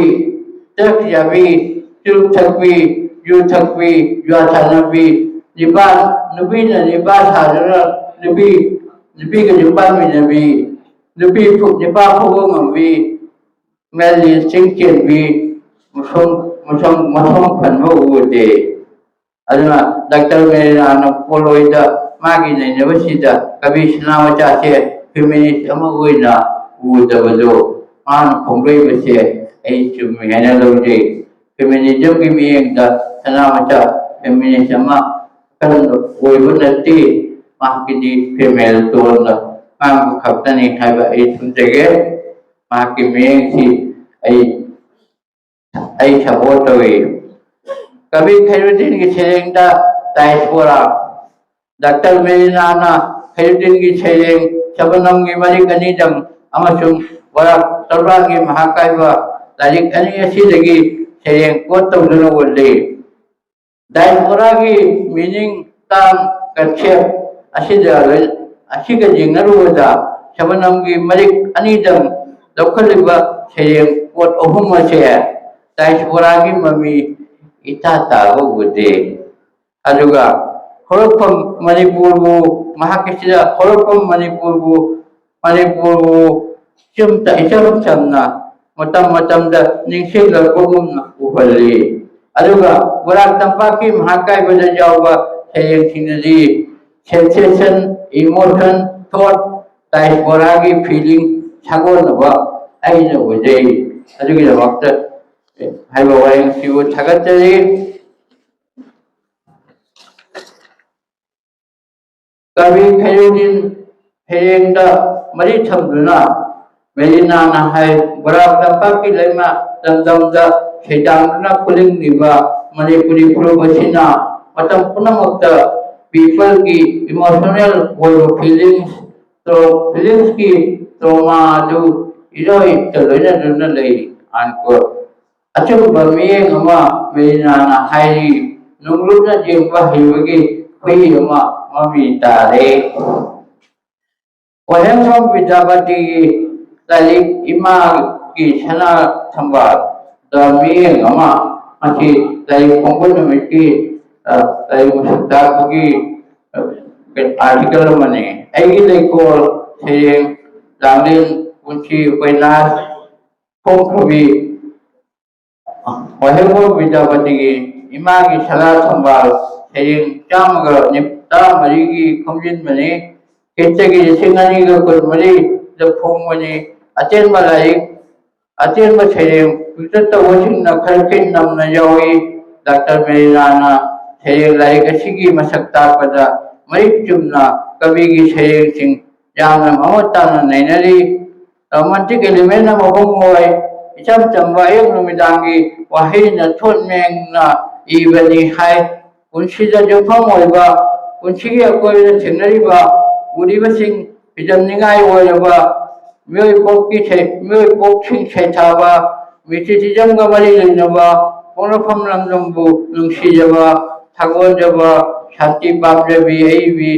ꯗ꯭ꯔꯒ ꯆꯥꯕꯤ, ꯆꯨꯔꯨꯞ ꯊꯛꯄꯤ, ꯌꯨ ꯊꯛꯄꯤ, ꯖꯨꯋꯥ ꯁꯥꯟꯅꯕꯤ, ꯅꯤꯄꯥ, ꯅꯨꯄꯤꯅ ꯅꯤꯄꯥ ꯁꯥꯗꯨꯅ ꯅꯨꯄꯤ, ꯅꯨꯄꯤꯒ ꯌꯨꯝ ꯄꯥꯟꯃꯤꯟꯅꯕꯤ, ꯅꯨꯄꯤ ꯐꯨ-, ꯅꯤꯄꯥ ꯐꯨꯕ ꯉꯝꯕꯤ, ꯃꯦꯂꯤ ꯆꯤꯡ ꯆꯦꯟꯕꯤ, ꯃꯁꯣꯡ, ꯃꯁꯣꯡ, ꯃꯁꯣꯡ ꯐꯟꯕ ꯎꯗꯦ꯫ ꯑꯗꯨꯅ ꯗꯥꯛꯇꯔ ꯃꯦꯔꯤꯅꯥꯅ ꯄꯣꯂꯣꯏꯗ ꯃꯥꯒꯤ ꯅꯩꯅꯕꯁꯤꯗ ꯀꯕꯤ ꯁꯅꯥꯃꯆꯥꯁꯦ feminist ꯑꯃ ꯑꯣꯏꯅ ꯎꯗꯕꯗꯣ ꯃꯥꯅ ꯐꯣꯡꯗꯣꯛꯏꯕꯁꯦ ꯑꯩ ꯆꯨꯝꯃꯤ ꯍꯥꯏꯅ ꯂꯧꯖꯩ꯫ Feminismꯒꯤ ꯃꯤꯠꯌꯦꯡꯗ ꯁꯅꯥꯃꯆꯥ feminist ꯑꯃ ꯑꯀꯟꯕ ꯑꯣꯏꯕ ꯅꯠꯇꯦ, ꯃꯍꯥꯛꯀꯤꯗꯤ female toneꯗ ꯉꯥꯡꯕ ꯈꯛꯇꯅꯤ ꯍꯥꯏꯕ ꯑꯩ ꯊꯝꯖꯒꯦ꯫ ꯃꯍꯥꯛꯀꯤ ꯃꯤꯠꯌꯦꯡꯁꯤ ꯑꯩ ꯑꯩ support ꯇꯧꯏ꯫ ꯀꯕꯤ ꯈꯩꯔꯨꯗꯤꯟꯒꯤ ꯁꯩꯔꯦꯡꯗ diaspora, ꯗꯥꯛꯇꯔ ꯃꯦꯔꯤꯅꯥꯅ ꯈꯩꯔꯨꯗꯤꯟꯒꯤ ꯁꯩꯔꯦꯡ ꯁꯕꯅꯝꯒꯤ ꯃꯔꯤꯛ ꯑꯅꯤꯗꯪ ꯑꯃꯁꯨꯡ ꯕꯔꯥꯛ ꯇꯧꯔꯥꯒꯤ ꯃꯍꯥꯛꯀꯥꯏꯕ ꯂꯥꯏꯔꯤꯛ ꯑꯅꯤ ꯑꯁꯤꯗꯒꯤ ꯁꯩꯔꯦꯡ quote ꯇꯧꯗꯨꯅ ꯎꯠꯂꯤ꯫ Diasporaꯒꯤ meaning, term, concept ꯑꯁꯤꯗ, ꯑꯁꯤꯒ ꯌꯦꯡꯅꯔꯨꯕꯗ ꯁꯕꯅꯝꯒꯤ ꯃꯔꯤꯛ ꯑꯅꯤꯗꯪ ꯂꯧꯈꯠꯂꯤꯕ ꯁꯩꯔꯦꯡ quote ꯑꯍꯨꯝ ꯑꯁꯦ diasporaꯒꯤ ꯃꯃꯤ ꯏꯇꯥ ꯇꯥꯕ ꯎꯗꯦ꯫ ꯑꯗꯨꯒ ꯍꯧꯔꯛꯐꯝ ꯃꯅꯤꯄꯨꯔꯕꯨ ꯃꯍꯥꯛꯀꯤꯁꯤꯗ ꯍꯧꯔꯛꯐꯝ ꯃꯅꯤꯄꯨꯔꯕꯨ ꯃꯅꯤꯄꯨꯔꯕꯨ ꯏꯆꯝꯇ ꯏꯆꯝ ꯆꯝꯅ ꯃꯇꯝ ꯃꯇꯝꯗ ꯅꯤꯡꯁꯤꯡꯂꯛꯄꯒꯨꯝꯅ ꯎꯍꯜꯂꯤ꯫ ꯑꯗꯨꯒ ꯕꯣꯔꯥꯛ ꯇꯝꯄꯥꯛꯀꯤ ꯃꯍꯥꯛꯀꯥꯏꯕꯗ ꯌꯥꯎꯕ ꯁꯩꯔꯦꯡꯁꯤꯡꯗꯗꯤ sensation, emotion, thought, diaspora ꯒꯤ feeling ꯁꯥꯒꯣꯟꯅꯕ ꯑꯩꯅ ꯎꯖꯩ꯫ ꯑꯗꯨꯒꯤꯗꯃꯛꯇ ꯍꯥꯏꯕ ꯋꯥꯔꯦꯡꯁꯤꯕꯨ ꯊꯥꯒꯠꯆꯔꯤ꯫ ꯀꯕꯤ ꯈꯩꯔꯨꯗꯤꯟ ꯁꯩꯔꯦꯡꯗ ꯃꯔꯤ ꯊꯝꯗꯨꯅ ꯃꯦꯔꯤꯅꯥꯅ ꯍꯥꯏ, ꯕꯣꯔꯥꯛ ꯇꯝꯄꯥꯛꯀꯤ ꯂꯩꯃ ꯂꯝꯗꯝꯗ ꯁꯩꯗꯥꯡꯗꯨꯅ ꯈꯨꯂꯤꯡꯂꯤꯕ ꯃꯅꯤꯄꯨꯔꯤ ꯐꯨꯔꯨꯞ ꯑꯁꯤꯅ ꯃꯇꯝ ꯄꯨꯝꯅꯃꯛꯇ people ꯒꯤ emotional ꯑꯣꯏꯕ feelings, feelings ꯀꯤ trauma ꯑꯗꯨ ꯏꯔꯣꯏꯇ ꯂꯣꯏꯅꯗꯨꯅ ꯂꯩ꯫ Unquote꯫ ꯑꯆꯨꯝꯕ ꯃꯤꯠꯌꯦꯡ ꯑꯃ ꯃꯦꯔꯤꯅꯥꯅ ꯍꯥꯏꯔꯤ, ꯅꯣꯡꯂꯨꯛꯅ ꯌꯦꯡꯕ ꯍꯩꯕꯒꯤ ꯈꯨꯍꯤ ꯑꯃ ꯃꯃꯤ ꯇꯥꯔꯦ꯫ ꯋꯥꯍꯦꯡꯕꯝ ꯕꯤꯗ꯭ꯌꯥꯄꯇꯤꯒꯤ ꯂꯥꯏꯔꯤꯛ ꯏꯃꯥꯒꯤ ꯁꯅꯥ ꯊꯝꯕꯥꯜꯗ ꯃꯤꯠꯌꯦꯡ ꯑꯃ, ꯃꯁꯤ ꯂꯥꯏꯔꯤꯛ ꯐꯣꯡꯕ ꯅꯨꯃꯤꯠꯀꯤ, ꯑ, ꯂꯥꯏꯔꯤꯛ ꯃꯁꯛ ꯇꯥꯛꯄꯒꯤ, ꯑ, article ꯑꯃꯅꯤ꯫ ꯑꯩꯒꯤ ꯂꯩꯀꯣꯜ ꯁꯩꯔꯦꯡ, ꯂꯥꯡꯂꯦꯟ ꯄꯨꯟꯁꯤ ꯎꯄꯦꯅꯥꯁ ꯐꯣꯡꯈ꯭ꯔꯕꯤ ꯋꯥꯍꯦꯡꯕꯝ ꯕꯤꯗ꯭ꯌꯥꯄꯇꯤꯒꯤ ꯏꯃꯥꯒꯤ ꯁꯅꯥ ꯊꯝꯕꯥꯜ ꯁꯩꯔꯦꯡ ꯆꯥꯝꯃꯒ ꯇꯔꯥꯃꯔꯤꯒꯤ ꯈꯣꯝꯖꯤꯟꯕꯅꯤ꯫ ꯈ꯭ꯔꯤꯁꯇꯒꯤ ꯂꯤꯁꯤꯡ ꯑꯅꯤꯒ ꯀꯨꯟꯃꯔꯤꯗ ꯐꯣꯡꯕꯅꯤ꯫ ꯑꯇꯦꯟꯕ ꯂꯥꯏꯔꯤꯛ, ꯑꯇꯦꯟꯕ ꯁꯩꯔꯦꯡ ꯄꯤꯛꯇꯛ ꯇꯧꯕꯁꯤꯡꯅ ꯈꯔ ꯈꯤꯠ ꯅꯝꯅ ꯌꯥꯎꯏ꯫ ꯗꯥꯛꯇꯔ ꯃꯦꯔꯤꯅꯥꯅ ꯁꯩꯔꯦꯡ ꯂꯥꯏꯔꯤꯛ ꯑꯁꯤꯒꯤ ꯃꯁꯛ ꯇꯥꯛꯄꯗ ꯃꯔꯤꯛ ꯆꯨꯝꯅ ꯀꯕꯤꯒꯤ ꯁꯩꯔꯦꯡꯁꯤꯡ ꯌꯥꯝꯅ ꯃꯃꯨꯠ ꯇꯥꯅ ꯅꯩꯅꯔꯤ꯫ Romantic element ꯅ ꯃꯄꯨꯡ ꯑꯣꯏ꯫ ꯏꯆꯝ ꯆꯝꯕ ꯑꯌꯨꯛ ꯅꯨꯃꯤꯗꯥꯡꯒꯤ ꯋꯥꯍꯩꯅ ꯊꯣꯠ ꯃꯦꯡꯅ ꯏꯕꯅꯤ ꯍꯥꯏ꯫ ꯄꯨꯟꯁꯤꯗ ꯌꯨꯝꯐꯝ ꯑꯣꯏꯕ, ꯄꯨꯟꯁꯤꯒꯤ ꯑꯀꯣꯏꯕꯗ ꯊꯦꯡꯅꯔꯤꯕ, ꯎꯔꯤꯕꯁꯤꯡ ꯐꯤꯖꯝꯅꯤꯡꯉꯥꯏ ꯑꯣꯏꯔꯕ, ꯃꯤꯑꯣꯏ ꯄꯣꯛꯀꯤ ꯁꯩ-, ꯃꯤꯑꯣꯏ ꯄꯣꯛꯁꯤꯡ ꯁꯩꯊꯥꯕ, mysticism ꯒ ꯃꯔꯤ ꯂꯩꯅꯕ, ꯄꯣꯛꯅꯐꯝ ꯂꯝꯗꯝꯕꯨ ꯅꯨꯡꯁꯤꯖꯕ, ꯁꯥꯒꯣꯟꯖꯕ, ꯁꯥꯟꯇꯤ ꯄꯥꯝꯖꯕꯤ ꯑꯏꯕꯤ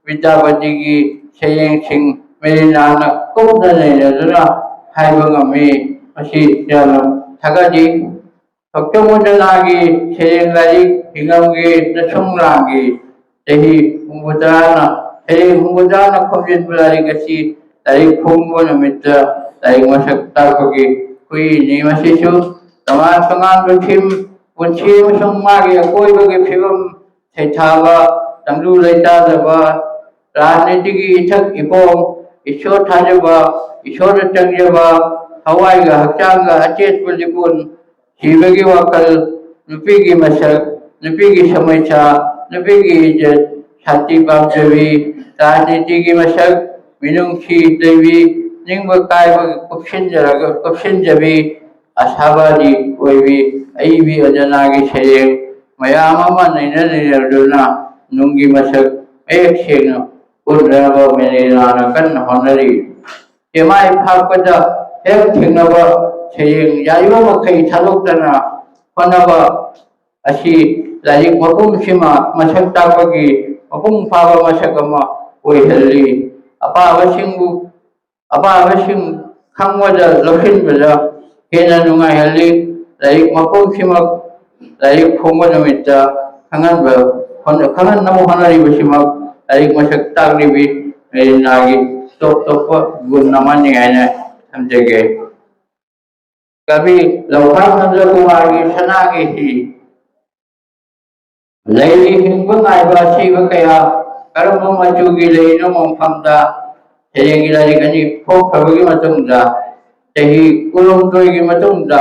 ꯕꯤꯗ꯭ꯌꯥꯄꯇꯤꯒꯤ ꯁꯩꯔꯦꯡꯁꯤꯡ ꯃꯦꯔꯤꯅꯥꯅ ꯀꯨꯞꯅ ꯅꯩꯅꯗꯨꯅ ꯍꯥꯏꯕ ꯉꯝꯃꯤ꯫ ꯃꯁꯤ ꯌꯥꯝꯅ ꯊꯥꯒꯠꯂꯤ꯫ ꯊꯣꯛꯆꯣꯝ ꯃꯟꯗꯅꯥꯒꯤ ꯁꯩꯔꯦꯡ ꯂꯥꯏꯔꯤꯛ ꯍꯤꯉꯝꯒꯤ ꯅꯁꯨꯡ ꯂꯥꯡꯒꯤ ꯆꯍꯤ ꯍꯨꯝꯐꯨ ꯇꯔꯥꯅ ꯁꯩꯔꯦꯡ ꯍꯨꯝꯐꯨꯇꯔꯥꯅ ꯈꯣꯝꯖꯤꯟꯕ ꯂꯥꯏꯔꯤꯛ ꯑꯁꯤ ꯂꯥꯏꯔꯤꯛ ꯐꯣꯡꯕ ꯅꯨꯃꯤꯠꯇ ꯂꯥꯏꯔꯤꯛ ꯃꯁꯛ ꯇꯥꯛꯄꯒꯤ ꯈꯨꯍꯤꯅꯤ꯫ ꯃꯁꯤꯁꯨ ꯇꯣꯉꯥꯟ ꯇꯣꯉꯥꯟꯕ ꯊꯤꯝ, ꯄꯨꯟꯁꯤ ꯑꯃꯁꯨꯡ ꯃꯥꯒꯤ ꯑꯀꯣꯏꯕꯒꯤ ꯐꯤꯕꯝ ꯁꯩꯊꯥꯕ, ꯇꯪꯗꯨ ꯂꯩꯇꯥꯗꯕ, ꯔꯥꯖꯅꯤꯇꯤꯒꯤ ꯏꯊꯛ ꯏꯄꯣꯝ, ꯏꯁꯣꯔ ꯊꯥꯖꯕ, ꯏꯁꯣꯔꯗ ꯆꯪꯖꯕ, ꯊꯋꯥꯏꯒ ꯍꯛꯆꯥꯡꯒ ꯑꯆꯦꯠꯄ ꯂꯤꯄꯨꯟ, ꯁꯤꯕꯒꯤ ꯋꯥꯈꯜ, ꯅꯨꯄꯤꯒꯤ ꯃꯁꯛ, ꯅꯨꯄꯤꯒꯤ ꯁꯃꯁ꯭ꯌꯥ, ꯅꯨꯄꯤꯒꯤ ꯏꯖꯠ, ꯁꯥꯟꯇꯤ ꯄꯥꯝꯖꯕꯤ, ꯔꯥꯖꯅꯤꯇꯤꯒꯤ ꯃꯁꯛ, ꯃꯤꯅꯨꯡꯁꯤ ꯂꯩꯕꯤ, ꯅꯤꯡꯕ ꯀꯥꯏꯕ ꯀꯨꯞꯁꯤꯟꯖꯔꯒ, ꯀꯨꯞꯁꯤꯟꯖꯕꯤ, ꯑꯁꯥꯕꯥꯗꯤ ꯑꯣꯏꯕꯤ, ꯑꯏꯕꯤ ꯑꯟꯖꯅꯥꯒꯤ ꯁꯩꯔꯦꯡ ꯃꯌꯥꯝ ꯑꯃ ꯅꯩꯅ ꯅꯩꯅꯗꯨꯅ ꯅꯨꯡꯒꯤ ꯃꯁꯛ ꯃꯌꯦꯛ ꯁꯦꯡꯅ ꯎꯠꯅꯕ ꯃꯦꯔꯤꯅꯥꯅ ꯀꯟꯅ ꯍꯣꯠꯅꯔꯤ꯫ ꯆꯦꯃꯥꯏ ꯐꯥꯛꯄꯗ ꯍꯦꯛ ꯊꯦꯡꯅꯕ ꯁꯩꯔꯦꯡ ꯌꯥꯔꯤꯕ ꯃꯈꯩ ꯊꯥꯗꯣꯛꯇꯅ ꯍꯣꯠꯅꯕ ꯑꯁꯤ ꯂꯥꯏꯔꯤꯛ ꯃꯄꯨꯝꯁꯤꯃ ꯃꯁꯛ ꯇꯥꯛꯄꯒꯤ ꯃꯄꯨꯡ ꯐꯥꯕ ꯃꯁꯛ ꯑꯃ ꯑꯣꯏꯍꯜꯂꯤ꯫ ꯑꯄꯥꯕꯁꯤꯡꯕꯨ, ꯑꯄꯥꯕꯁꯤꯡ ꯈꯪꯕꯗ, ꯂꯧꯁꯤꯟꯕꯗ ꯍꯦꯟꯅ ꯅꯨꯡꯉꯥꯏꯍꯜꯂꯤ꯫ ꯂꯥꯏꯔꯤꯛ ꯃꯄꯨꯝꯁꯤꯃꯛ ꯂꯥꯏꯔꯤꯛ ꯐꯣꯡꯕ ꯅꯨꯃꯤꯠꯇ ꯈꯪꯍꯟꯕ, ꯍꯣꯠꯅ-, ꯈꯪꯍꯟꯅꯕ ꯍꯣꯠꯅꯔꯤꯕꯁꯤꯃꯛ ꯂꯥꯏꯔꯤꯛ ꯃꯁꯛ ꯇꯥꯛꯂꯤꯕꯤ ꯃꯦꯔꯤꯅꯥꯒꯤ ꯇꯣꯞ ꯇꯣꯞꯄ ꯒꯨꯟ ꯑꯃꯅꯤ ꯍꯥꯏꯅ ꯊꯝꯖꯒꯦ꯫ ꯀꯕꯤ ꯂꯧꯈꯥꯝ ꯅꯟꯗꯀꯨꯃꯥꯔꯒꯤ ꯁꯅꯥꯒꯤ ꯍꯤ꯫ ꯂꯩꯔꯤ ꯍꯤꯡꯕ ꯉꯥꯏꯕ ꯑꯁꯤꯕ ꯀꯌꯥ, ꯀꯔꯝꯕ ꯃꯆꯨꯒꯤ ꯂꯩꯅꯣ ꯃꯐꯝꯗ? ꯁꯩꯔꯦꯡꯒꯤ ꯂꯥꯏꯔꯤꯛ ꯑꯅꯤ ꯐꯣꯡꯈ꯭ꯔꯕꯒꯤ ꯃꯇꯨꯡꯗ, ꯆꯍꯤ ꯀꯨꯟꯍꯨꯝꯗꯣꯏꯒꯤ ꯃꯇꯨꯡꯗ,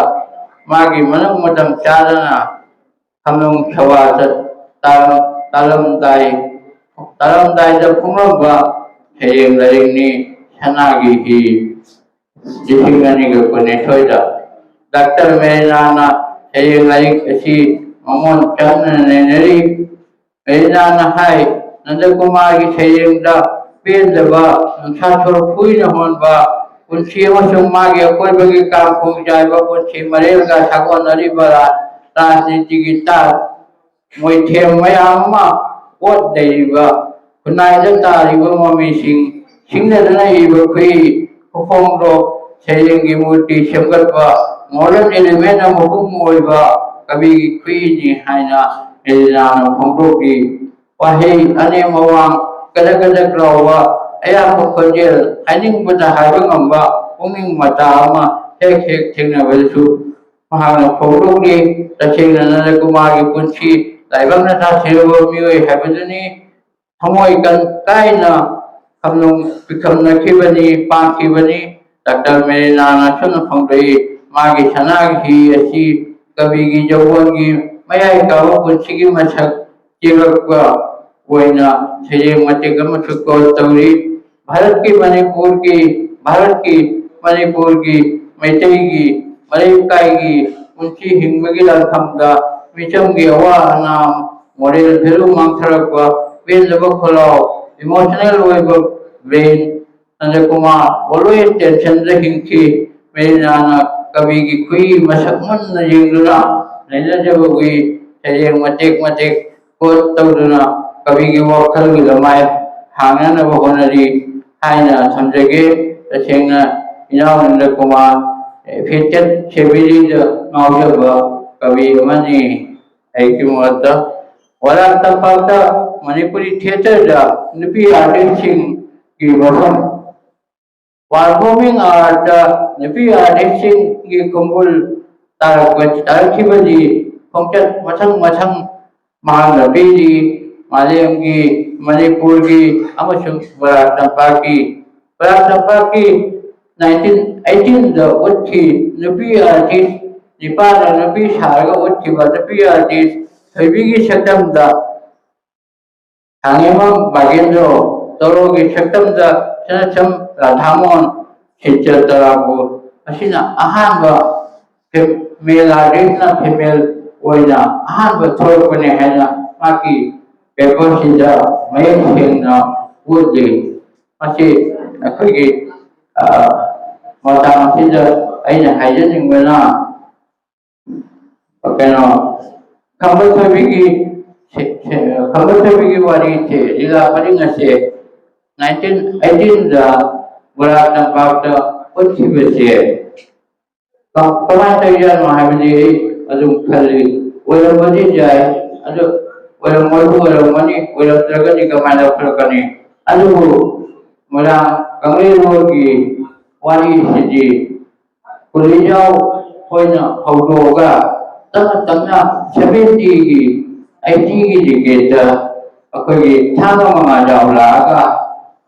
ꯃꯥꯒꯤ ꯃꯅꯨꯡ ꯃꯇꯝ ꯆꯥꯗꯅ ꯈꯝꯅꯨꯡ ꯁꯋꯥ ꯆꯠ-, ꯇꯥꯔꯝ-, ꯇꯥꯔꯝꯗꯥꯏ, ꯇꯥꯔꯝꯗꯥꯏꯗ ꯐꯣꯡꯂꯝꯕ ꯁꯩꯔꯦꯡ ꯂꯥꯏꯔꯤꯛꯅꯤ ꯁꯅꯥꯒꯤ ꯍꯤ꯫ ꯂꯤꯁꯤꯡ ꯑꯅꯤꯒ ꯀꯨꯟꯅꯤꯊꯣꯏꯗ ꯗꯥꯛꯇꯔ ꯃꯦꯔꯤꯅꯥꯅ ꯁꯩꯔꯦꯡ ꯂꯥꯏꯔꯤꯛ ꯑꯁꯤ ꯃꯉꯣꯟ ꯆꯪꯅ ꯅꯩꯅꯔꯤ꯫ ꯃꯦꯔꯤꯅꯥꯅ ꯍꯥꯏ, ꯅꯟꯗꯀꯨꯃꯥꯔꯒꯤ ꯁꯩꯔꯦꯡꯗ ꯄꯦꯟꯗꯕ, ꯅꯨꯡꯁꯥ ꯁꯣꯔ ꯐꯨꯏꯅ ꯍꯣꯟꯕ ꯄꯨꯟꯁꯤ ꯑꯃꯁꯨꯡ ꯃꯥꯒꯤ ꯑꯀꯣꯏꯕꯒꯤ ꯀꯥꯡꯈꯣꯡ ꯆꯥꯏꯕ ꯄꯨꯟꯁꯤ ꯃꯔꯦꯜꯒ ꯁꯥꯒꯣꯟꯅꯔꯤꯕ ꯔꯥ-, ꯔꯥꯖꯅꯤꯇꯤꯒꯤ ꯇꯥ-, ꯃꯣꯏꯊꯦꯝ ꯃꯌꯥꯝ ꯑꯃ ꯑꯣꯠ ꯅꯩꯔꯤꯕ, ꯈꯨꯟꯅꯥꯏꯗ ꯇꯥꯔꯤꯕ ꯃꯃꯤꯁꯤꯡ ꯁꯤꯡꯅꯗꯨꯅ ꯏꯕ ꯈꯨꯏ ꯈꯨꯐꯣꯡꯗꯣ ꯁꯩꯔꯦꯡꯒꯤ ꯃꯨꯔꯇꯤ ꯁꯦꯝꯒꯠꯄ modern element ꯅ ꯃꯄꯨꯡ ꯑꯣꯏꯕ ꯀꯕꯤꯒꯤ ꯈꯨꯏꯅꯤ ꯍꯥꯏꯅ ꯃꯦꯔꯤꯅꯥꯅ ꯐꯣꯡꯗꯣꯛꯂꯤ꯫ ꯋꯥꯍꯩ ꯑꯅꯦꯝ ꯑꯋꯥꯡ ꯀꯗꯛ ꯀꯗꯛ ꯂꯥꯎꯕ, ꯑꯌꯥꯛꯄ ꯈꯣꯟꯖꯦꯜ, ꯍꯥꯏꯅꯤꯡꯕꯗ ꯍꯥꯏꯕ ꯉꯝꯕ ꯄꯨꯛꯅꯤꯡ ꯃꯇꯥ ꯑꯃ ꯍꯦꯛ ꯍꯦꯛ ꯊꯦꯡꯅꯕꯗꯁꯨ ꯃꯍꯥꯛꯅ ꯐꯣꯡꯗꯣꯛꯂꯤ, ꯇꯁꯦꯡꯅ ꯅꯟꯗꯀꯨꯃꯥꯔꯒꯤ ꯄꯨꯟꯁꯤ ꯂꯥꯏꯕꯛꯅ ꯇꯥꯊꯤꯔꯕ ꯃꯤꯑꯣꯏ ꯍꯥꯏꯕꯗꯨꯅꯤ꯫ ꯊꯃꯣꯏ ꯀꯟ ꯀꯥꯏꯅ ꯈꯝꯅꯨꯡ ꯄꯤꯈꯝꯅꯈꯤꯕꯅꯤ, ꯄꯥꯟꯈꯤꯕꯅꯤ꯫ ꯗꯥꯛꯇꯔ ꯃꯦꯔꯤꯅꯥꯅ ꯑꯁꯨꯝꯅ ꯐꯣꯡꯗꯣꯛꯏ, ꯃꯥꯒꯤ ꯁꯅꯥꯒꯤ ꯍꯤ ꯑꯁꯤ ꯀꯕꯤꯒꯤ ꯌꯧꯕꯣꯟꯒꯤ ꯃꯌꯥꯏ ꯀꯥꯕ ꯄꯨꯟꯁꯤꯒꯤ ꯃꯁꯛ ꯆꯦꯜꯂꯛꯄ ꯑꯣꯏꯅ ꯁꯩꯔꯦꯡ ꯃꯇꯦꯛ ꯑꯃꯁꯨ ꯀꯣꯠ ꯇꯧꯔꯤ꯫ ꯚꯥꯔꯠꯀꯤ ꯃꯅꯤꯄꯨꯔꯒꯤ, ꯚꯥꯔꯠꯀꯤ ꯃꯅꯤꯄꯨꯔꯒꯤ ꯃꯩꯇꯩꯒꯤ ꯃꯔꯩꯀꯥꯏꯒꯤ ꯄꯨꯟꯁꯤ ꯍꯤꯡꯕꯒꯤ ꯂꯥꯟꯐꯝꯗ ꯃꯤꯆꯝꯒꯤ ꯑꯋꯥ ꯑꯅꯥ, ꯃꯣꯔꯦꯜ ꯚꯦꯂꯨ ꯃꯥꯡꯊꯔꯛꯄ, ꯄꯦꯟꯗꯕ ꯈꯣꯜꯂꯥꯎ, ꯏꯃꯣꯁꯅꯦꯜ ꯑꯣꯏꯕ ꯕ꯭ꯔꯦꯟ, ꯅꯟꯗꯀꯨꯃꯥꯔ always ꯇꯦꯟꯁꯟꯗ ꯍꯤꯡꯈꯤ꯫ ꯃꯦꯔꯤꯅꯥꯅ ꯀꯕꯤꯒꯤ ꯈꯨꯏ ꯃꯁꯛ ꯃꯨꯟꯅ ꯌꯦꯡꯗꯨꯅ ꯂꯩꯅꯖꯕꯒꯤ ꯁꯩꯔꯦꯡ ꯃꯇꯦꯛ ꯃꯇꯦꯛ ꯀꯣꯠ ꯇꯧꯗꯨꯅ ꯀꯕꯤꯒꯤ ꯋꯥꯈꯜꯒꯤ ꯂꯃꯥꯏ ꯍꯥꯡꯅꯅꯕ ꯍꯣꯠꯅꯔꯤ ꯍꯥꯏꯅ ꯊꯝꯖꯒꯦ꯫ ꯇꯁꯦꯡꯅ ꯏꯅꯥꯎ ꯅꯟꯗꯀꯨꯃꯥꯔ ꯐꯤꯇꯦꯠ ꯁꯦꯕꯤꯔꯤꯗ ꯉꯥꯎꯖꯕ ꯀꯕꯤ ꯑꯃꯅꯤ꯫ ꯑꯩꯒꯤ ꯃꯣꯠꯇ ꯋꯥꯔꯥꯡ ꯇꯝꯄꯥꯛꯇ ꯃꯅꯤꯄꯨꯔꯤ ꯊꯤꯌꯦꯇꯔꯗ ꯅꯨꯄꯤ ꯑꯥꯔꯇꯤꯁꯁꯤꯡꯒꯤ ꯃꯐꯝ, ꯄꯔꯐꯣꯔꯃꯤꯡ ꯑꯥꯔꯠꯇ ꯅꯨꯄꯤ ꯑꯥꯔꯇꯤꯁꯁꯤꯡꯒꯤ ꯈꯣꯡꯒꯨꯜ ꯇꯥꯔꯛꯄ, ꯇꯥꯔꯛꯈꯤꯕꯗꯤ ꯈꯣꯡꯆꯠ ꯃꯊꯪ ꯃꯊꯪ ꯃꯍꯥꯛꯅ ꯄꯤꯔꯤ꯫ ꯃꯥꯂꯦꯝꯒꯤ, ꯃꯅꯤꯄꯨꯔꯒꯤ ꯑꯃꯁꯨꯡ ꯕꯔꯥꯛ ꯇꯝꯄꯥꯛꯀꯤ, ꯕꯔꯥꯛ ꯇꯝꯄꯥꯛꯀꯤ ꯅꯥꯏꯟꯇꯤꯟ ꯑꯩꯠꯇꯤꯟꯗ ꯎꯠꯈꯤ꯫ ꯅꯨꯄꯤ ꯑꯥꯔꯇꯤꯁ ꯅꯤꯄꯥꯜꯅ ꯅꯨꯄꯤ ꯁꯥꯔꯒ ꯎꯠꯈꯤꯕ ꯅꯨꯄꯤ ꯑꯥꯔꯇꯤꯁ ꯊꯣꯏꯕꯤꯒꯤ ꯁꯛꯇꯝꯗ ꯊꯥꯡꯉꯦꯝꯕꯝ ꯚꯥꯒꯦꯟꯗ꯭ꯔꯣ, ꯇꯣꯔꯣꯒꯤ ꯁꯛꯇꯝꯗ ꯁꯅꯥꯁꯝ ꯔꯥꯙꯥꯃꯣꯍꯟ, ꯁꯤꯟꯆꯔ ꯇꯔꯥꯄꯨꯔ ꯑꯁꯤꯅ ꯑꯍꯥꯟꯕ ꯐꯤ-, ꯃꯦꯜ ꯑꯥꯔꯇꯤꯁꯅ ꯐꯤꯃꯦꯜ ꯑꯣꯏꯅ ꯑꯍꯥꯟꯕ ꯊꯣꯛꯂꯛꯄꯅꯦ ꯍꯥꯏꯅ ꯃꯍꯥꯛꯀꯤ ꯄꯦꯄꯔꯁꯤꯗ ꯃꯌꯦꯛ ꯁꯦꯡꯅ ꯎꯠꯂꯤ꯫ ꯃꯁꯤ ꯑꯩꯈꯣꯏꯒꯤ, ꯑ, ꯃꯇꯥꯡ ꯑꯁꯤꯗ ꯑꯩꯅ ꯍꯥꯏꯖꯅꯤꯡꯕꯅ, ꯀꯩꯅꯣ, ꯈꯝꯕ ꯊꯣꯏꯕꯤꯒꯤ ꯁꯦ-, ꯁꯦ-, ꯈꯝꯕ ꯊꯣꯏꯕꯤꯒꯤ ꯋꯥꯔꯤꯁꯦ, ꯂꯤꯂꯥ ꯄꯔꯤꯡ ꯑꯁꯦ ꯅꯥꯏꯟꯇꯤꯟ ꯑꯩꯠꯇꯤꯟꯗ ꯕꯔꯥꯛ ꯇꯝꯄꯥꯛꯇ ꯎꯠꯈꯤꯕꯁꯦ ꯀ-, ꯀꯃꯥꯏꯅ ꯇꯧꯔꯤꯖꯥꯠꯅꯣ ꯍꯥꯏꯕꯗꯤ ꯑꯩ ꯑꯗꯨꯝ ꯈꯜꯂꯤ꯫ ꯑꯣꯏꯔꯝꯕꯗꯤ ꯌꯥꯏ, ꯑꯗꯣ ꯑꯣꯏꯔꯝꯃꯣꯏꯕꯨ ꯑꯣꯏꯔꯝꯒꯅꯤ, ꯑꯣꯏꯔꯝꯗ꯭ꯔꯒꯗꯤ ꯀꯃꯥꯏꯅ ꯂꯧꯈꯠꯂꯛꯀꯅꯤ? ꯑꯗꯨꯕꯨ ꯃꯣꯏꯔꯥꯡ ꯀꯪꯂꯩꯔꯣꯜꯒꯤ ꯋꯥꯔꯤꯁꯤꯗꯤ ꯀꯨꯂꯤꯖꯥꯎ ꯍꯣꯏꯅ ꯍꯧꯗꯣꯛꯑꯒ ꯇꯞꯅ ꯇꯞꯅ ꯁꯚꯦꯟꯇꯤꯒꯤ ꯑꯩꯠꯇꯤꯒꯤ ꯗꯤꯀꯦꯠꯇ ꯑꯩꯈꯣꯏꯒꯤ ꯊꯥꯡꯒ ꯃꯉꯥꯖꯥꯎ ꯂꯥꯛꯑꯒ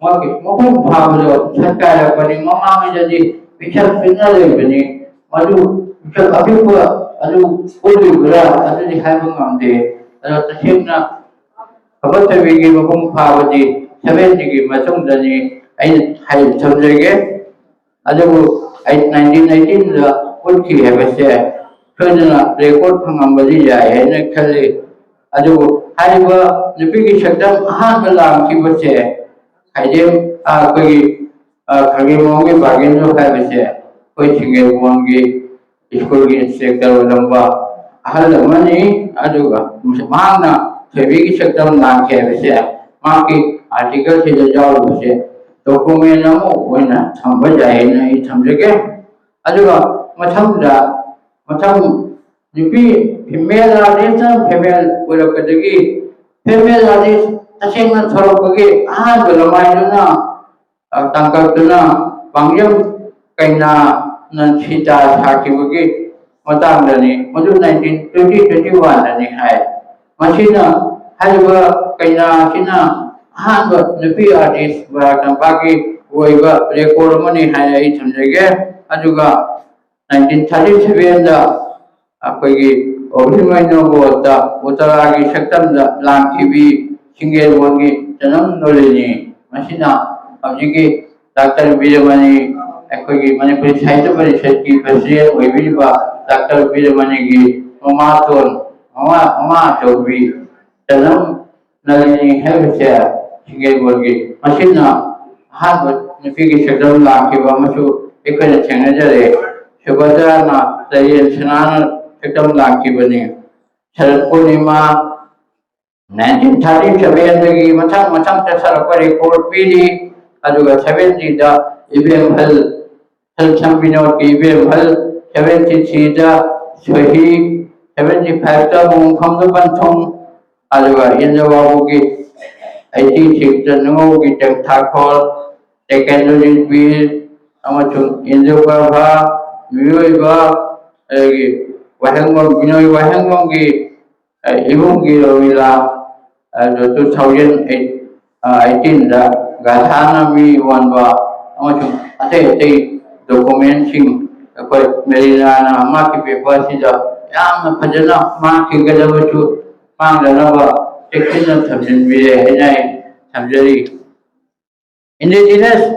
ꯃꯥꯒꯤ ꯃꯄꯨꯡ ꯐꯥꯕꯗꯣ ꯁꯠꯀꯥꯏꯔꯛꯄꯅꯤ꯫ ꯃꯃꯥꯡꯉꯩꯗꯗꯤ ꯄꯤꯛꯁꯛ ꯄꯤꯛꯅ ꯂꯩꯕꯅꯤ꯫ ꯃꯗꯨ ꯄꯤꯛꯁꯛ ꯑꯄꯤꯛꯄ ꯑꯗꯨ ꯑꯣꯏꯔꯤꯕ꯭ꯔꯥ ꯑꯗꯨꯗꯤ ꯍꯥꯏꯕ ꯉꯝꯗꯦ꯫ ꯑꯗꯣ ꯇꯁꯦꯡꯅ ꯈꯝꯕ ꯊꯣꯏꯕꯤꯒꯤ ꯃꯄꯨꯡ ꯐꯥꯕꯗꯤ ꯁꯚꯦꯟꯇꯤꯒꯤ ꯃꯇꯨꯡꯗꯅꯤ ꯑꯩꯅ ꯍꯥꯏ ꯊꯝꯖꯒꯦ꯫ ꯑꯗꯨꯕꯨ ꯑꯩ ꯅꯥꯏꯟꯇꯤꯟ ꯑꯩꯠꯇꯤꯟꯗ ꯎꯠꯈꯤ ꯍꯥꯏꯕꯁꯦ ꯁꯣꯏꯗꯅ ꯔꯦꯀꯣꯔꯠ ꯐꯪꯉꯝꯕꯗꯤ ꯌꯥꯏ ꯍꯥꯏꯅ ꯈꯜꯂꯤ꯫ ꯑꯗꯨꯕꯨ ꯍꯥꯏꯔꯤꯕ ꯅꯨꯄꯤꯒꯤ ꯁꯛꯇꯝ ꯑꯍꯥꯟꯕ ꯂꯥꯡꯈꯤꯕꯁꯦ ꯈꯥꯏꯗꯦꯝ, ꯑ, ꯑꯩꯈꯣꯏꯒꯤ, ꯑ, ꯈꯥꯒꯦꯝꯕꯝꯒꯤ ꯕꯥꯒꯦꯟꯗ꯭ꯔꯣ ꯍꯥꯏꯕꯁꯦ ꯑꯩꯈꯣꯏ ꯁꯤꯡꯒꯦꯜꯕꯣꯟꯒꯤ ꯁ꯭ꯀꯨꯜꯒꯤ ꯏꯟꯁꯇ꯭ꯔꯛꯇꯔ ꯑꯣꯏꯔꯝꯕ ꯑꯍꯜ ꯑꯃꯅꯤ꯫ ꯑꯗꯨꯒ ꯃꯍꯥꯛꯅ ꯊꯣꯏꯕꯤꯒꯤ ꯁꯛꯇꯝ ꯂꯥꯡꯈꯤ ꯍꯥꯏꯕꯁꯦ ꯃꯍꯥꯛꯀꯤ ꯑꯥꯔꯇꯤꯀꯜꯁꯤꯗ ꯌꯥꯎꯔꯤꯕꯁꯦ ꯗꯣꯀꯨꯃꯦꯟ ꯑꯃ ꯑꯣꯏꯅ ꯊꯝꯕ ꯌꯥꯏ ꯍꯥꯏꯅ ꯑꯩ ꯊꯝꯖꯒꯦ꯫ ꯑꯗꯨꯒ ꯃꯊꯪꯗ, ꯃꯊꯪ ꯅꯨꯄꯤ ꯐꯤꯃꯦꯜ ꯑꯥꯔꯇꯤꯁꯅ ꯐꯤꯃꯦꯜ ꯑꯣꯏꯔꯛꯄꯗꯒꯤ ꯐꯤꯃꯦꯜ ꯑꯥꯔꯇꯤꯁ ꯇꯁꯦꯡꯅ ꯊꯣꯔꯛꯄꯒꯤ ꯑꯍꯥꯟꯕ ꯂꯃꯥꯏꯗꯨꯅ, ꯑ, ꯇꯥꯡꯀꯛꯇꯨꯅ ꯄꯥꯡꯖꯝ ꯀꯩꯅꯥꯅ ꯁꯤꯇꯥ ꯁꯥꯈꯤꯕꯒꯤ ꯃꯇꯥꯡꯗꯅꯤ꯫ ꯃꯗꯨ ꯅꯥꯏꯟꯇꯤꯟ ꯇ꯭ꯋꯦꯟꯇꯤ ꯇ꯭ꯋꯦꯟꯇꯤ ꯋꯥꯟꯗꯅꯤ ꯍꯥꯏ꯫ ꯃꯁꯤꯅ, ꯍꯥꯏꯔꯤꯕ ꯀꯩꯅꯥ ꯑꯁꯤꯅ ꯑꯍꯥꯟꯕ ꯅꯨꯄꯤ ꯑꯥꯔꯇꯤꯁ ꯃꯣꯏꯔꯥꯡ ꯇꯝꯄꯥꯛꯀꯤ ꯑꯣꯏꯕ ꯔꯦꯀꯣꯔꯠ ꯑꯃꯅꯤ ꯍꯥꯏꯅ ꯑꯩ ꯊꯝꯖꯒꯦ꯫ ꯑꯗꯨꯒ ꯅꯥꯏꯟꯇꯤꯟ ꯊꯥꯔꯇꯤ ꯁꯚꯦꯟꯗ ꯑꯩꯈꯣꯏꯒꯤ ꯑꯣꯕꯤꯃꯩꯅꯣ ꯕꯣꯠꯇ ꯎꯇꯔꯥꯒꯤ ꯁꯛꯇꯝꯗ ꯂꯥꯡꯈꯤꯕꯤ ꯁꯤꯡꯒꯦꯜꯕꯣꯟꯒꯤ ꯆꯅꯝ ꯅꯣꯂꯤꯅꯤ꯫ ꯃꯁꯤꯅ ꯍꯧꯖꯤꯛꯀꯤ ꯗꯥꯛꯇꯔ ꯕꯤꯔꯃꯅꯤ, ꯑꯩꯈꯣꯏꯒꯤ ꯃꯅꯤꯄꯨꯔꯤ ꯁꯥꯍꯤꯇ꯭ꯌ ꯄꯔꯤꯁꯠꯀꯤ ꯄ꯭ꯔꯁꯤꯗꯦꯟ ꯑꯣꯏꯕꯤꯔꯤꯕ ꯗꯥꯛꯇꯔ ꯕꯤꯔꯃꯅꯤꯒꯤ ꯃꯃꯥꯇꯣꯟ, ꯃꯃꯥ, ꯃꯃꯥ ꯑꯆꯧꯕꯤ ꯆꯅꯝ ꯅꯂꯤꯅꯤ ꯍꯥꯏꯕꯁꯦ ꯁꯤꯡꯒꯦꯜꯕꯣꯟꯒꯤ ꯃꯁꯤꯅ ꯑꯍꯥꯟꯕ ꯅꯨꯄꯤꯒꯤ ꯁꯛꯇꯝ ꯂꯥꯡꯈꯤꯕ ꯑꯃꯁꯨ ꯑꯩꯈꯣꯏꯅ ꯊꯦꯡꯅꯖꯔꯦ꯫ ꯁꯨꯚꯗ꯭ꯔꯥꯅ ꯆꯌꯦꯟ ꯁꯅꯥꯅ ꯁꯛꯇꯝ ꯂꯥꯡꯈꯤꯕꯅꯤ꯫ ꯁꯔꯠ ꯄꯨꯔꯅꯤꯃꯥ ꯅꯥꯏꯟꯇꯤꯟ ꯊꯥꯔꯇꯤ ꯁꯚꯦꯟꯗꯒꯤ ꯃꯊꯪ ꯃꯊꯪ ꯆꯠꯊꯔꯛꯄ ꯔꯦꯀꯣꯔꯠ ꯄꯤꯔꯤ꯫ ꯑꯗꯨꯒ ꯁꯚꯦꯟꯇꯤꯗ ꯏꯕꯦꯝꯍꯜ, ꯁꯔꯁꯝ ꯕꯤꯅꯣꯗꯀꯤ ꯏꯕꯦꯝꯍꯜ, ꯁꯚꯦꯟꯇꯤ ꯊ꯭ꯔꯤꯗ ꯁꯣꯍꯤ, ꯁꯚꯦꯟꯇꯤ ꯐꯥꯏꯚꯇ ꯃꯣꯡꯐꯝꯗ ꯄꯟꯊꯨꯡ, ꯑꯗꯨꯒ ꯏꯟꯗ꯭ꯔꯕꯥꯕꯨꯒꯤ ꯑꯩꯇꯤ ꯁꯤꯛꯁꯇ ꯅꯨꯡꯉꯧꯒꯤ ꯇꯦꯡꯊꯥꯈꯣꯜ, ꯇꯦꯀꯦꯟꯗ꯭ꯔꯖꯤꯠ ꯕꯤꯔ ꯑꯃꯁꯨꯡ ꯏꯟꯗ꯭ꯔꯄ꯭ꯔꯚꯥ ꯃꯤꯑꯣꯏꯕ, ꯑꯗꯒꯤ ꯋꯥꯍꯦꯡꯕꯝ, ꯕꯤꯅꯣꯏ ꯋꯥꯍꯦꯡꯕꯝꯒꯤ, ꯑ, ꯏꯕꯨꯡꯒꯤ ꯔꯣꯃꯤꯂꯥ, ꯑꯗꯨ ꯇꯨ ꯊꯥꯎꯖꯟ ꯑꯩꯠ, ꯑ, ꯑꯩꯠꯇꯤꯟꯗ ꯒꯥꯊꯥꯅ ꯃꯤ ꯑꯣꯟꯕ ꯑꯃꯁꯨꯡ ꯑꯇꯩ ꯑꯇꯩ ꯗꯣꯀꯨꯃꯦꯟꯁꯤꯡ ꯑꯩꯈꯣꯏ ꯃꯦꯔꯤꯅꯥꯅ ꯃꯍꯥꯛꯀꯤ ꯄꯦꯄꯔꯁꯤꯗ ꯌꯥꯝꯅ ꯐꯖꯅ ꯃꯥꯡꯈꯤꯒꯗꯕꯁꯨ ꯃꯥꯡꯗꯅꯕ ꯆꯦꯛꯁꯤꯟꯅ ꯊꯝꯖꯤꯟꯕꯤꯔꯦ ꯍꯥꯏꯅ ꯑꯩ ꯊꯝꯖꯔꯤ꯫ ꯏꯟꯗꯤꯖꯤꯅꯁ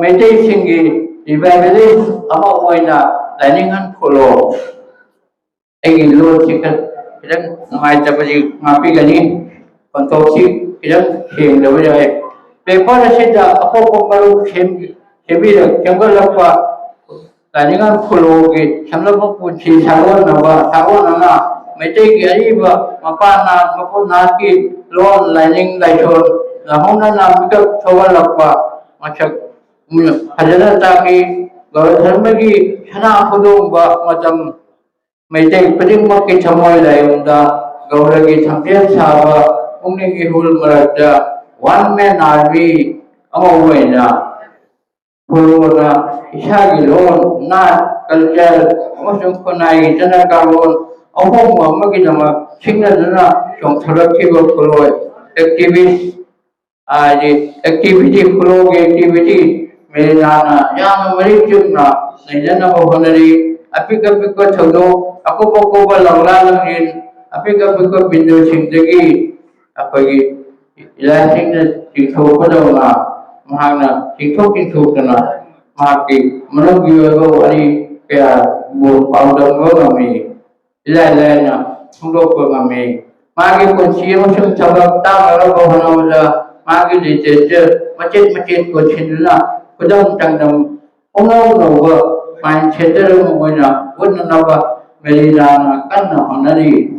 ꯃꯩꯇꯩꯁꯤꯡꯒꯤ ꯔꯤꯚꯥꯏꯚꯦꯂꯤꯁ ꯑꯃ ꯑꯣꯏꯅ ꯂꯥꯏꯅꯤꯡ ꯈꯨꯂꯣ, ꯑꯩꯒꯤ ꯂꯣꯟꯁꯤ ꯈꯤꯇꯪ ꯅꯨꯡꯉꯥꯏꯇꯕꯁꯤ ꯉꯥꯛꯄꯤꯒꯅꯤ, ꯈꯣꯟꯊꯣꯛꯁꯤ ꯈꯤꯇꯪ ꯁꯦꯡꯗꯕ ꯌꯥꯏ꯫ ꯄꯦꯄꯔ ꯑꯁꯤꯗ ꯑꯇꯣꯞꯄ ꯃꯔꯨꯞ ꯁꯦꯝ-, ꯁꯦꯝꯕꯤꯔꯛ-, ꯁꯦꯝꯒꯠꯂꯛꯄ ꯂꯥꯏꯅꯤꯡ ꯈꯨꯂꯣꯒꯤ ꯁꯝꯂꯞꯄ ꯄꯨꯟꯁꯤ ꯁꯥꯒꯣꯟꯅꯕ, ꯁꯥꯒꯣꯟꯅꯅ ꯃꯩꯇꯩꯒꯤ ꯑꯔꯤꯕ ꯃꯄꯥꯟ ꯅꯥꯠ, ꯃꯄꯣꯠ ꯅꯥꯠꯀꯤ ꯂꯣꯟ, ꯂꯥꯏꯅꯤꯡ ꯂꯥꯏꯁꯣꯟ ꯂꯥꯍꯧꯅꯅ ꯃꯤꯀꯞ ꯊꯣꯛꯍꯜꯂꯛꯄ ꯃꯁꯛ ꯐꯖꯅ ꯇꯥꯛꯏ꯫ ꯒꯧꯔ ꯙꯔꯃꯒꯤ ꯁꯅꯥ ꯈꯨꯗꯣꯡꯕ ꯃꯇꯝ ꯃꯩꯇꯩ ꯈꯨꯗꯤꯡꯃꯛꯀꯤ ꯊꯃꯣꯏ ꯂꯥꯏꯌꯣꯟꯗ ꯒꯧꯔꯒꯤ ꯊꯝꯆꯦꯠ ꯁꯥꯕ ꯄꯨꯛꯅꯤꯡ ꯏꯍꯨꯜ ꯃꯔꯛꯇ one man army ꯑꯃ ꯑꯣꯏꯅ ꯈꯨꯂꯣꯅ ꯏꯁꯥꯒꯤ ꯂꯣꯟ, ꯅꯥꯠ, ꯀꯜꯆꯔ ꯑꯃꯁꯨꯡ ꯈꯨꯟꯅꯥꯏꯒꯤ ꯆꯠꯅ ꯀꯥꯡꯂꯣꯟ ꯑꯍꯣꯡꯕ ꯑꯃꯒꯤꯗꯃꯛ ꯁꯤꯡꯅꯗꯨꯅ ꯆꯣꯡꯊꯣꯔꯛꯈꯤꯕ ꯈꯨꯂꯣ ꯑꯦꯛꯇꯤꯚꯤꯁ, ꯍꯥꯏꯗꯤ ꯑꯦꯛꯇꯤꯚꯤꯇꯤ, ꯈꯨꯂꯣꯒꯤ ꯑꯦꯛꯇꯤꯚꯤꯇꯤ ꯃꯦꯔꯤꯅꯥꯅ ꯌꯥꯝꯅ ꯃꯔꯤꯛ ꯆꯨꯝꯅ ꯅꯩꯅꯅꯕ ꯍꯣꯠꯅꯔꯤ꯫ ꯑꯄꯤꯛ ꯑꯄꯤꯛꯄ ꯊꯧꯗꯣꯛ, ꯑꯀꯨꯞ ꯑꯀꯨꯞꯄ ꯂꯧꯔꯥ ꯂꯝꯖꯦꯜ, ꯑꯄꯤꯛ ꯑꯄꯤꯛꯄ ꯕꯤꯟꯗꯨꯁꯤꯡꯗꯒꯤ ꯑꯩꯈꯣꯏꯒꯤ ꯏꯂꯥꯏꯁꯤꯡꯅ ꯆꯤꯡꯊꯣꯛꯄꯗꯧꯅ ꯃꯍꯥꯛꯅ ꯆꯤꯡꯊꯣꯛ ꯆꯤꯡꯊꯣꯛꯇꯅ ꯃꯍꯥꯛꯀꯤ ꯃꯅꯨꯡꯒꯤ ꯑꯣꯏꯕ ꯋꯥꯔꯤ ꯀꯌꯥꯕꯨ ꯄꯥꯎꯗꯝꯕ ꯉꯝꯃꯤ, ꯏꯂꯥꯏ ꯂꯥꯏꯅ ꯐꯣꯡꯗꯣꯛꯄ ꯉꯝꯃꯤ꯫ ꯃꯥꯒꯤ ꯄꯨꯟꯁꯤ ꯑꯃꯁꯨꯡ ꯊꯕꯛ ꯇꯥꯛꯅꯅꯕ ꯍꯣꯠꯅꯕꯗ ꯃꯥꯒꯤ ꯂꯤꯇꯔꯦꯆꯔ ꯃꯆꯦꯠ ꯃꯆꯦꯠ ꯀꯣꯟꯁꯤꯟꯗꯨꯅ ꯈꯨꯗꯝ ꯆꯥꯡꯗꯝ ꯄꯨꯝꯅꯧ ꯅꯧꯕ ꯃꯥꯏꯟ ꯁꯦꯇꯔ ꯑꯃ ꯑꯣꯏꯅ ꯎꯠꯅꯅꯕ ꯃꯦꯔꯤꯅꯥꯅ ꯀꯟꯅ ꯍꯣꯠꯅꯔꯤ꯫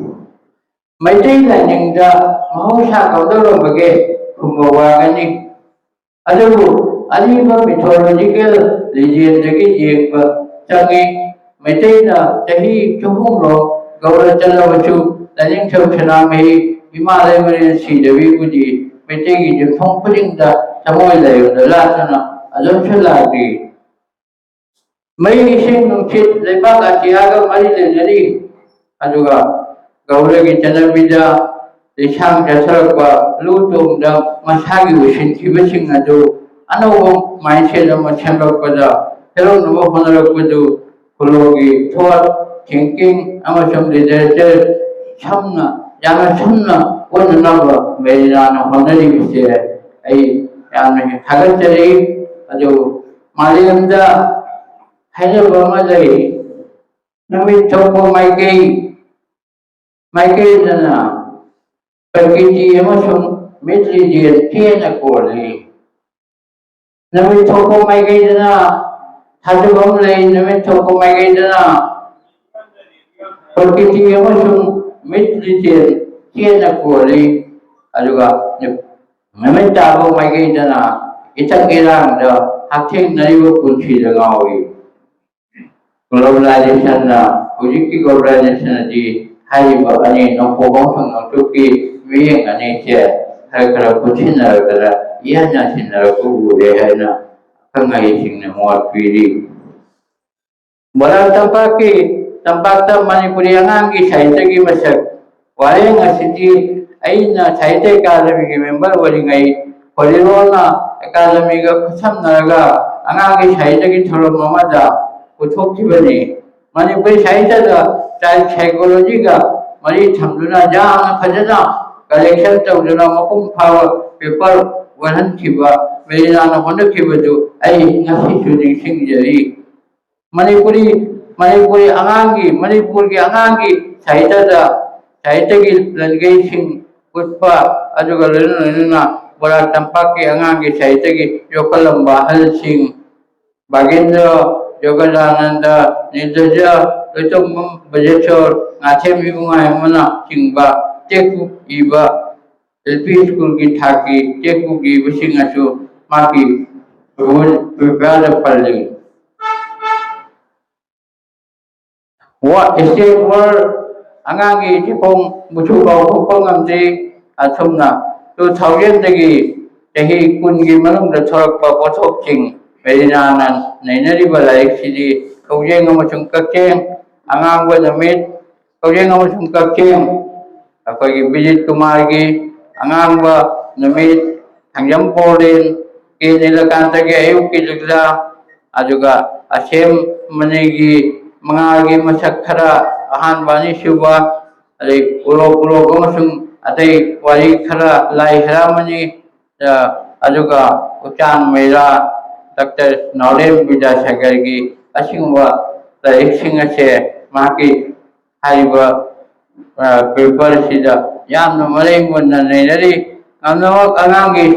ꯃꯩꯇꯩ ꯂꯥꯏꯅꯤꯡꯗ ꯃꯍꯧꯁꯥ ꯀꯝꯗꯧꯔꯝꯕꯒꯦ ꯈꯨꯝꯕ ꯋꯥꯒꯅꯤ꯫ ꯑꯗꯨꯕꯨ ꯑꯔꯤꯕ ꯃꯤꯊꯣꯂꯣꯖꯤꯀꯦꯜ ꯂꯤꯖꯦꯟꯗꯒꯤ ꯌꯦꯡꯕ ꯆꯪꯏ꯫ ꯃꯩꯇꯩꯅ ꯆꯍꯤ ꯆꯍꯨꯝꯔꯣꯝ ꯒꯧꯔ ꯆꯠꯂꯕꯁꯨ ꯂꯥꯏꯅꯤꯡꯊꯧ ꯁꯅꯥꯃꯍꯤ ꯏꯃꯥ ꯂꯩꯃꯔꯦꯟ ꯁꯤꯗꯕꯤꯕꯨꯗꯤ ꯃꯩꯇꯩꯒꯤ ꯌꯨꯝꯊꯣꯡ ꯈꯨꯗꯤꯡꯗ ꯊꯃꯣꯏ ꯂꯥꯏꯌꯣꯟꯗ ꯂꯥꯠꯇꯨꯅ ꯑꯗꯨꯝꯁꯨ ꯂꯥꯛꯂꯤ꯫ ꯃꯩ, ꯏꯁꯤꯡ, ꯅꯨꯡꯁꯤꯠ, ꯂꯩꯕꯥꯛ ꯑꯇꯤꯌꯥꯒ ꯃꯔꯤ ꯂꯩꯅꯔꯤ꯫ ꯑꯗꯨꯒ ꯒꯧꯔꯒꯤ ꯆꯠꯅꯕꯤꯗ ꯂꯤꯁꯥꯡ ꯆꯠꯊꯔꯛꯄ ꯂꯨ ꯇꯣꯡꯗ ꯃꯁꯥꯒꯤ ꯑꯣꯏꯁꯤꯟꯈꯤꯕꯁꯤꯡ ꯑꯗꯨ ꯑꯅꯧꯕ mindset ꯑꯃ ꯁꯦꯝꯂꯛꯄꯗ ꯍꯦꯔꯣꯛꯅꯕ ꯍꯣꯠꯅꯔꯛꯄꯗꯨ ꯈꯨꯂꯣꯒꯤ thought, thinking ꯑꯃꯁꯨꯡ literature ꯁꯝꯅ, ꯌꯥꯝꯅ ꯁꯝꯅ ꯑꯣꯟꯅꯅꯕ ꯃꯦꯔꯤꯅꯥꯅ ꯍꯣꯠꯅꯔꯤꯕꯁꯦ ꯑꯩ ꯌꯥꯝꯅ ꯊꯥꯒꯠꯆꯔꯤ꯫ ꯑꯗꯨ ꯃꯥꯂꯦꯝꯗ ꯍꯥꯏꯅꯕ ꯑꯃ ꯂꯩ, ꯅꯨꯃꯤꯠ ꯊꯣꯛꯄ ꯃꯥꯏꯀꯩ, ꯃꯥꯏꯀꯩꯗꯅ ꯄ꯭ꯔꯀꯤꯇꯤ ꯑꯃꯁꯨꯡ ꯃꯤꯠꯂꯤꯖꯦꯜ ꯆꯦꯅ ꯀꯣꯜꯂꯤ꯫ ꯅꯨꯃꯤꯠ ꯊꯣꯛꯄ ꯃꯥꯏꯀꯩꯗꯅ ꯊꯥꯖꯕ ꯑꯃ ꯂꯩ, ꯅꯨꯃꯤꯠ ꯊꯣꯛꯄ ꯃꯥꯏꯀꯩꯗꯅ ꯄ꯭ꯔꯀꯤꯇꯤ ꯑꯃꯁꯨꯡ ꯃꯤꯠꯂꯤꯖꯦꯜ ꯆꯦꯅ ꯀꯣꯜꯂꯤ꯫ ꯑꯗꯨꯒ ꯅꯨꯃꯤꯠ ꯇꯥꯕ ꯃꯥꯏꯀꯩꯗꯅ ꯏꯊꯛ ꯏꯔꯥꯡꯗ ꯍꯛꯊꯦꯡꯅꯔꯤꯕ ꯄꯨꯟꯁꯤꯗ ꯉꯥꯎꯏ꯫ Globalizationꯅ, ꯍꯧꯖꯤꯛꯀꯤ globalizationꯅꯗꯤ ꯍꯥꯏꯔꯤꯕ ꯑꯅꯤ ꯅꯣꯡꯄꯣꯛ ꯑꯃꯁꯨꯡ ꯅꯣꯡꯆꯨꯞꯀꯤ ꯃꯤꯠꯌꯦꯡ ꯑꯅꯤꯁꯦ ꯈꯔ ꯈꯔ ꯄꯨꯟꯁꯤꯟꯅꯔꯛꯇꯅ ꯏꯌꯥꯟ ꯌꯥꯟꯁꯤꯟꯅꯔꯛꯄ ꯎꯔꯦ ꯍꯥꯏꯅ ꯑꯈꯪ ꯑꯍꯩꯁꯤꯡꯅ ꯃꯣꯠ ꯄꯤꯔꯤ꯫ ꯕꯣꯔꯥꯛ ꯇꯝꯄꯥꯛꯀꯤ, ꯇꯝꯄꯥꯛꯇ ꯃꯅꯤꯄꯨꯔꯤ ꯑꯉꯥꯡꯒꯤ ꯁꯥꯍꯤꯇ꯭ꯌꯒꯤ ꯃꯁꯛ ꯋꯥꯔꯦꯡ ꯑꯁꯤꯗꯤ ꯑꯩꯅ ꯁꯥꯍꯤꯇ꯭ꯌ ꯑꯦꯀꯥꯗꯃꯤꯒꯤ member ꯑꯣꯏꯔꯤꯉꯩ ꯈꯣꯂꯤꯔꯣꯜꯅ ꯑꯦꯀꯥꯗꯃꯤꯒ ꯈꯨꯠꯁꯝꯅꯔꯒ ꯑꯉꯥꯡꯒꯤ ꯁꯥꯍꯤꯇ꯭ꯌꯒꯤ ꯊꯧꯔꯝ ꯑꯃꯗ ꯄꯨꯊꯣꯛꯈꯤꯕꯅꯤ꯫ ꯃꯅꯤꯄꯨꯔꯤ ꯁꯥꯍꯤꯇ꯭ꯌꯗ child psychologyꯒ ꯃꯔꯤ ꯊꯝꯗꯨꯅ ꯌꯥꯝꯅ ꯐꯖꯅ collection ꯇꯧꯗꯨꯅ ꯃꯄꯨꯡ ꯐꯥꯕ paper ꯑꯣꯏꯍꯟꯈꯤꯕ ꯃꯦꯔꯤꯅꯥꯅ ꯍꯣꯠꯅꯈꯤꯕꯗꯨ ꯑꯩ ꯉꯁꯤꯁꯨ ꯅꯤꯡꯁꯤꯡꯖꯔꯤ꯫ ꯃꯅꯤꯄꯨꯔꯤ, ꯃꯅꯤꯄꯨꯔꯤ ꯑꯉꯥꯡꯒꯤ, ꯃꯅꯤꯄꯨꯔꯒꯤ ꯑꯉꯥꯡꯒꯤ ꯁꯥꯍꯤꯇ꯭ꯌꯗ, ꯁꯥꯍꯤꯇ꯭ꯌꯒꯤ ꯂꯟꯒꯩꯁꯤꯡ ꯎꯠꯄ, ꯑꯗꯨꯒ ꯂꯣꯏꯅ ꯂꯣꯏꯅꯅ ꯕꯣꯔꯥꯛ ꯇꯝꯄꯥꯛꯀꯤ ꯑꯉꯥꯡꯒꯤ ꯁꯥꯍꯤꯇ꯭ꯌꯒꯤ ꯌꯣꯛꯈꯠꯂꯝꯕ ꯑꯍꯜꯁꯤꯡ, ꯚꯥꯒꯦꯟꯗ꯭ꯔ, ꯖꯒꯗꯥꯅꯟꯗ, ꯅꯤꯔꯗꯖ, ꯂꯣꯏꯇꯣꯡꯕꯝ ꯕꯖꯦꯁꯣꯔ, ꯉꯥꯊꯦꯝ ꯏꯕꯨꯡꯉꯥ ꯍꯦꯃꯅꯆꯤꯡꯕ ꯇꯦꯛꯄꯨ ꯏꯕ, L P schoolꯒꯤ ꯊꯥꯛꯀꯤ ꯇꯦꯛꯄꯨ ꯏꯕꯁꯤꯡ ꯑꯁꯨ ꯃꯍꯥꯛꯀꯤ ꯄꯨꯔꯤꯕꯥꯗ ꯄꯜꯂꯤ꯫ Wa-, State World ꯑꯉꯥꯡꯒꯤ ꯆꯤꯐꯣꯡ ꯃꯨꯁꯨ ꯀꯥꯎꯊꯣꯛꯄ ꯉꯝꯗ꯭ꯔꯤ꯫ ꯑꯁꯨꯝꯅ ꯇꯨ ꯊꯥꯎꯖꯟꯗꯒꯤ ꯆꯍꯤ ꯀꯨꯟꯒꯤ ꯃꯅꯨꯡꯗ ꯊꯣꯔꯛꯄ ꯄꯣꯠꯊꯣꯛꯁꯤꯡ ꯃꯦꯔꯤꯅꯥꯅ ꯅꯩꯅꯔꯤꯕ ꯂꯥꯏꯔꯤꯛꯁꯤꯗꯤ ꯀꯧꯖꯦꯡ ꯑꯃꯁꯨꯡ ꯀꯛꯆꯦꯡ, ꯑꯉꯥꯡꯕ ꯅꯨꯃꯤꯠ, ꯀꯧꯖꯦꯡ ꯑꯃꯁꯨꯡ ꯀꯛꯆꯦꯡ, ꯑꯩꯈꯣꯏꯒꯤ ꯕꯤꯖꯤꯠ ꯀꯨꯃꯥꯔꯒꯤ ꯑꯉꯥꯡꯕ ꯅꯨꯃꯤꯠ, ꯊꯥꯡꯖꯝ ꯄꯣꯂꯦꯟ, ꯀꯦ ꯅꯤꯂꯀꯥꯟꯇꯒꯤ ꯑꯌꯨꯛꯀꯤ ꯂꯤꯛꯂꯥ, ꯑꯗꯨꯒ ꯑꯁꯦꯝ ꯃꯅꯤꯒꯤ ꯃꯉꯥꯜꯒꯤ ꯃꯁꯛ ꯈꯔ ꯑꯍꯥꯟꯕ, ꯑꯅꯤꯁꯨꯕ, ꯑꯗꯩ ꯎꯔꯣꯛ ꯎꯔꯣꯛ ꯑꯃꯁꯨꯡ ꯑꯇꯩ ꯋꯥꯔꯤ ꯈꯔ, ꯂꯥꯏ ꯍꯦꯔꯥꯃꯅꯤ, ꯑ, ꯑꯗꯨꯒ ꯎꯆꯥꯟ ꯃꯩꯔꯥ, ꯗꯥꯛꯇꯔ ꯅꯥꯎꯔꯦꯝ ꯕꯤꯗ꯭ꯌꯥꯁꯥꯒꯔꯒꯤ ꯑꯁꯤꯒꯨꯝꯕ ꯂꯥꯏꯔꯤꯛꯁꯤꯡ ꯑꯁꯦ ꯃꯍꯥꯛꯀꯤ ꯍꯥꯏꯔꯤꯕ, ꯑ, ꯄꯦꯄꯔ ꯑꯁꯤꯗ ꯌꯥꯝꯅ ꯃꯔꯦꯡ ꯃꯨꯟꯅ ꯅꯩꯅꯔꯤ꯫ ꯉꯝꯅꯃꯛ ꯑꯉꯥꯡꯒꯤ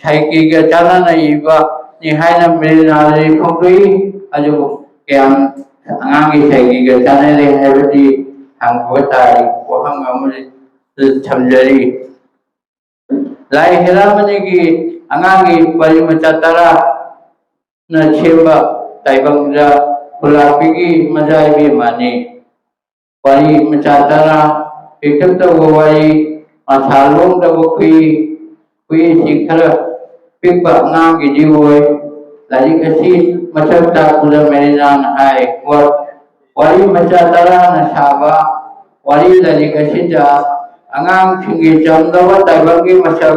ꯁꯥꯏꯀꯤꯒ ꯆꯥꯟꯅꯅ ꯏꯕꯅꯤ ꯍꯥꯏꯅ ꯃꯦꯔꯤꯅꯥꯗꯗꯤ ꯐꯣꯡꯗꯣꯛꯏ꯫ ꯑꯗꯨꯕꯨ ꯀꯌꯥꯝ ꯑꯉꯥꯡꯒꯤ ꯁꯥꯏꯀꯤꯒ ꯆꯥꯟꯅꯔꯦ ꯍꯥꯏꯕꯗꯤ ꯍꯪꯕ ꯇꯥꯔꯤ ꯋꯥꯍꯪ ꯑꯃꯗꯤ ꯊꯝꯖꯔꯤ꯫ ꯂꯥꯏ ꯍꯦꯔꯥꯃꯅꯤꯒꯤ ꯑꯉꯥꯡꯒꯤ ꯋꯥꯔꯤ ꯃꯆꯥ ꯇꯔꯥꯅ ꯁꯦꯝꯕ ꯇꯥꯏꯕꯪꯗ ꯈꯨꯂꯥꯛꯄꯤꯒꯤ ꯃꯆꯥ ꯏꯕꯦꯝꯃꯅꯤ꯫ ꯋꯥꯔꯤ ꯃꯆꯥ ꯇꯔꯥ, ꯄꯤꯛꯇꯛ ꯇꯧꯕ ꯋꯥꯔꯤ, ꯃꯁꯥ ꯂꯣꯡꯗꯕ ꯈꯨꯏ, ꯈꯨꯏꯁꯤ ꯈꯔ ꯄꯤꯛꯄ ꯑꯉꯥꯡꯒꯤꯗꯤ ꯑꯣꯏ꯫ ꯂꯥꯏꯔꯤꯛ ꯑꯁꯤ ꯃꯁꯛ ꯇꯥꯛꯄꯗ ꯃꯦꯔꯤꯅꯥꯅ ꯍꯥꯏ, ꯋꯥ-, ꯋꯥꯔꯤ ꯃꯆꯥ ꯇꯔꯥꯅ ꯁꯥꯕ ꯋꯥꯔꯤ ꯂꯥꯏꯔꯤꯛ ꯑꯁꯤꯗ ꯑꯉꯥꯡꯁꯤꯡꯒꯤ ꯆꯝꯂꯕ ꯇꯥꯏꯕꯪꯒꯤ ꯃꯁꯛ,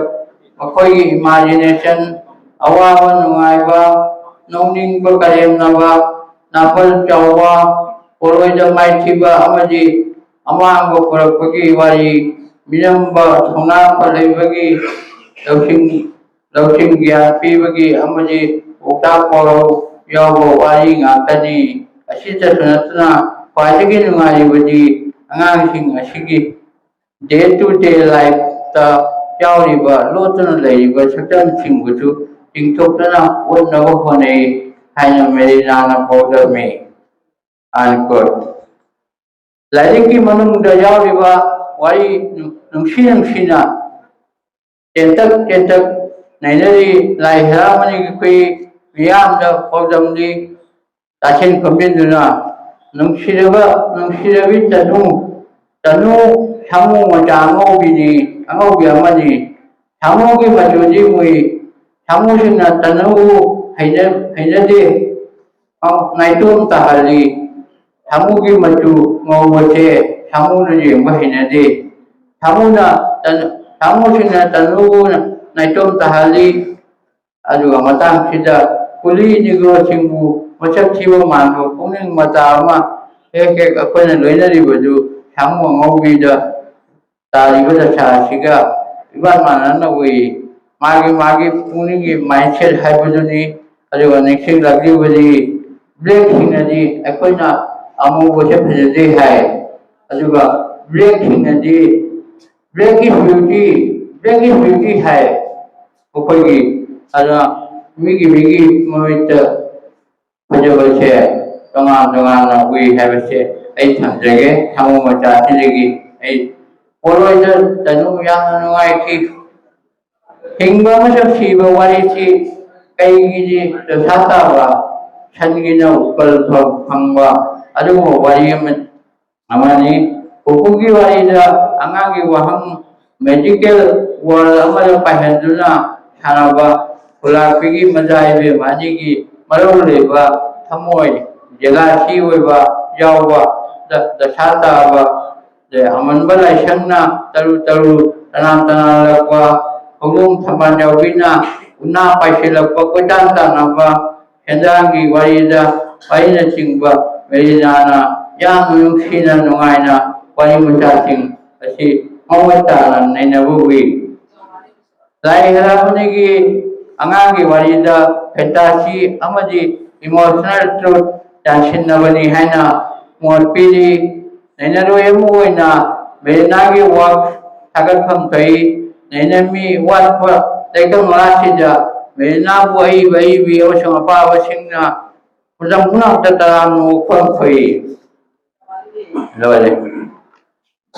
ꯃꯈꯣꯏꯒꯤ ꯏꯃꯥꯖꯤꯅꯦꯁꯟ, ꯑꯋꯥꯕ ꯅꯨꯡꯉꯥꯏꯕ, ꯅꯣꯛꯅꯤꯡꯕ ꯀꯔꯦꯝꯅꯕ, ꯅꯥꯄꯜ ꯆꯥꯎꯕ, ꯄꯣꯠꯂꯣꯏꯗ ꯃꯥꯏꯊꯤꯕ ꯑꯃꯗꯤ ꯑꯃꯥꯡꯕ ꯄꯨꯔꯛꯄꯒꯤ ꯋꯥꯔꯤ, ꯃꯤꯅꯝꯕ ꯊꯧꯅꯥ ꯐ ꯂꯩꯕꯒꯤ ꯂꯧꯁꯤꯡ, ꯂꯧꯁꯤꯡ ꯒ꯭ꯌꯥꯟ ꯄꯤꯕꯒꯤ ꯑꯃꯗꯤ ꯄꯥꯎꯇꯥꯛ ꯄꯥꯎꯔꯧ ꯌꯥꯎꯕ ꯋꯥꯔꯤ ꯉꯥꯛꯇꯅꯤ꯫ ꯑꯁꯤꯇꯁꯨ ꯅꯠꯇꯅ ꯈ꯭ꯋꯥꯏꯗꯒꯤ ꯅꯨꯡꯉꯥꯏꯔꯤꯕꯗꯤ ꯑꯉꯥꯡꯁꯤꯡ ꯑꯁꯤꯒꯤ day to day lifeꯇ ꯌꯥꯎꯔꯤꯕ, ꯂꯣꯠꯇꯨꯅ ꯂꯩꯔꯤꯕ ꯁꯛꯇꯝꯁꯤꯡꯕꯨꯁꯨ ꯆꯤꯡꯊꯣꯛꯇꯨꯅ ꯎꯠꯅꯕ ꯍꯣꯠꯅꯩ ꯍꯥꯏꯅ ꯃꯦꯔꯤꯅꯥꯅ ꯄꯥꯎꯗꯝꯃꯤ꯫ Unquote꯫ ꯂꯥꯏꯔꯤꯛꯀꯤ ꯃꯅꯨꯡꯗ ꯌꯥꯎꯔꯤꯕ ꯋꯥꯔꯤ ꯅꯨꯡꯁꯤ ꯅꯨꯡꯁꯤꯅ ꯇꯦꯟꯇꯛ ꯇꯦꯟꯇꯛ ꯅꯩꯅꯔꯤ꯫ ꯂꯥꯏ ꯍꯦꯔꯥꯃꯅꯤꯒꯤ ꯈꯨꯏ ꯃꯤꯌꯥꯝꯗ ꯄꯥꯎꯗꯝꯂꯤ꯫ ꯇꯥꯁꯤꯟ ꯈꯣꯝꯖꯤꯟꯗꯨꯅ ꯅꯨꯡꯁꯤꯔꯕ, ꯅꯨꯡꯁꯤꯔꯕꯤ ꯇꯅꯨ, ꯇꯅꯨ ꯁꯥꯃꯨ ꯃꯆꯥ ꯑꯉꯧꯕꯤꯅꯤ, ꯑꯉꯧꯕꯤ ꯑꯃꯅꯤ꯫ ꯁꯥꯃꯨꯒꯤ ꯃꯆꯨꯗꯤ ꯃꯨꯏ꯫ ꯁꯥꯃꯨꯁꯤꯡꯅ ꯇꯅꯨꯕꯨ ꯍꯩꯅ-, ꯍꯩꯅꯗꯦ꯫ ꯅꯥꯏꯇꯣꯝ ꯇꯥꯍꯜꯂꯤ꯫ ꯁꯥꯃꯨꯒꯤ ꯃꯆꯨ ꯉꯧꯕꯁꯦ ꯁꯥꯃꯨꯅ ꯌꯦꯡꯕ ꯍꯩꯅꯗꯦ꯫ ꯁꯥꯃꯨꯅ ꯇꯅ-, ꯁꯥꯃꯨꯁꯤꯡꯅ ꯇꯅꯨꯕꯨ ꯅꯥꯏꯇꯣꯝ ꯇꯥꯍꯜꯂꯤ꯫ ꯑꯗꯨꯒ ꯃꯇꯥꯡꯁꯤꯗ ꯀꯨꯂꯤ ꯅꯤꯒ꯭ꯔꯣꯁꯤꯡꯕꯨ ꯃꯁꯛ ꯊꯤꯕ ꯃꯥꯟꯕ ꯄꯨꯛꯅꯤꯡ ꯃꯆꯥ ꯑꯃ ꯍꯦꯛ ꯍꯦꯛ ꯑꯩꯈꯣꯏꯅ ꯂꯣꯏꯅꯔꯤꯕꯗꯨ ꯁꯥꯃꯨ ꯑꯉꯧꯕꯤꯗ ꯇꯥꯔꯤꯕ ꯗꯁꯥ ꯑꯁꯤꯒ ꯏꯃꯥꯟ ꯃꯥꯟꯅꯅ ꯎꯏ꯫ ꯃꯥꯒꯤ, ꯃꯥꯒꯤ ꯄꯨꯛꯅꯤꯡꯒꯤ mindset ꯍꯥꯏꯕꯗꯨꯅꯤ꯫ ꯑꯗꯨꯒ ꯅꯤꯡꯁꯤꯡꯂꯛꯂꯤꯕꯗꯤ blackꯁꯤꯡꯅꯗꯤ ꯑꯩꯈꯣꯏꯅ ꯑꯃꯨꯕꯁꯦ ꯐꯖꯗꯦ ꯍꯥꯏ꯫ ꯑꯗꯨꯒ blackꯁꯤꯡꯅꯗꯤ black is beauty, black is beauty ꯍꯥꯏ꯫ ꯃꯈꯣꯏꯒꯤ, ꯑꯗꯨꯅ ꯃꯤꯒꯤ, ꯃꯤꯒꯤ ꯃꯃꯤꯠꯇ ꯐꯖꯕꯁꯦ ꯇꯣꯉꯥꯟ ꯇꯣꯉꯥꯟꯅ ꯎꯏ ꯍꯥꯏꯕꯁꯦ ꯑꯩ ꯊꯝꯖꯒꯦ꯫ ꯁꯥꯃꯨ ꯃꯆꯥꯁꯤꯗꯒꯤ ꯑꯩ ꯄꯣꯂꯣꯏꯗ ꯇꯅꯨ ꯌꯥꯝꯅ ꯅꯨꯡꯉꯥꯏꯈꯤ꯫ ꯍꯤꯡꯕ ꯑꯃꯁꯨꯡ ꯁꯤꯕ ꯋꯥꯔꯤꯁꯤ ꯀꯩꯒꯤꯗꯤ ꯗꯁꯥ ꯇꯥꯕ, ꯁꯟꯒꯤꯅ ꯎꯄꯜ ꯐ-, ꯐꯪꯕ ꯑꯗꯨꯒꯨꯝꯕ ꯋꯥꯔꯤ ꯑꯃ, ꯑꯃꯅꯤ꯫ ꯄꯨꯄꯨꯒꯤ ꯋꯥꯔꯤꯗ ꯑꯉꯥꯡꯒꯤ ꯋꯥꯍꯪ magical world ꯑꯃꯗ ꯄꯥꯏꯍꯟꯗꯨꯅ ꯁꯥꯟꯅꯕ ꯈꯨꯂꯥꯛꯄꯤꯒꯤ ꯃꯆꯥ ꯏꯕꯦꯝꯃ ꯑꯅꯤꯒꯤ ꯃꯔꯧ ꯂꯩꯕ ꯊꯃꯣꯏ ꯖꯦꯂꯥꯁꯤ ꯑꯣꯏꯕ ꯌꯥꯎꯕ ꯗ-, ꯗꯁꯥ ꯇꯥꯕ ꯑꯃꯟꯕ ꯂꯥꯏꯁꯪꯅ ꯇꯔꯨ ꯇꯔꯨ ꯇꯅꯥꯟ ꯇꯅꯥꯜꯂꯛꯄ, ꯍꯧꯗꯣꯡ ꯊꯝꯕꯥꯜ ꯌꯥꯎꯕꯤꯅ ꯎꯅꯥ ꯄꯥꯏꯁꯤꯜꯂꯛꯄ, ꯀꯣꯏꯇꯥꯟ ꯇꯥꯟꯅꯕ, ꯍꯦꯟꯖꯥꯡꯒꯤ ꯋꯥꯔꯤꯗ ꯋꯥꯔꯤꯅꯆꯤꯡꯕ ꯃꯦꯔꯤꯅꯥꯅ ꯌꯥꯝꯅ ꯅꯨꯡꯁꯤꯅ ꯅꯨꯡꯉꯥꯏꯅ ꯋꯥꯔꯤ ꯃꯆꯥꯁꯤꯡ ꯑꯁꯤ ꯃꯃꯨꯠ ꯇꯥꯅ ꯅꯩꯅꯕ ꯎꯏ꯫ ꯂꯥꯏ ꯍꯔꯥꯎꯕꯗꯒꯤ ꯑꯉꯥꯡꯒꯤ ꯋꯥꯔꯤꯗ fantasy ꯑꯃꯗꯤ emotional truth ꯌꯥꯟꯁꯤꯟꯅꯕꯅꯤ ꯍꯥꯏꯅ ꯃꯣꯠ ꯄꯤꯔꯤ꯫ ꯅꯩꯅꯔꯣꯏ ꯑꯃ ꯑꯣꯏꯅ ꯃꯦꯔꯤꯅꯥꯒꯤ work ꯊꯥꯒꯠꯐꯝ ꯊꯣꯛꯏ꯫ ꯅꯩꯅꯃꯤ ꯋꯥꯠꯄ ꯂꯩꯀꯪꯂꯥꯁꯤꯗ ꯃꯦꯔꯤꯅꯥꯕꯨ ꯑꯏꯕ ꯑꯏꯕꯤ ꯑꯃꯁꯨꯡ ꯑꯄꯥꯕꯁꯤꯡꯅ ꯈꯨꯗꯝ ꯄꯨꯝꯅꯃꯛꯇ ꯇꯔꯥꯝꯅ ꯑꯣꯛꯐꯝ ꯊꯣꯛꯏ꯫ ꯂꯣꯏꯔꯦ꯫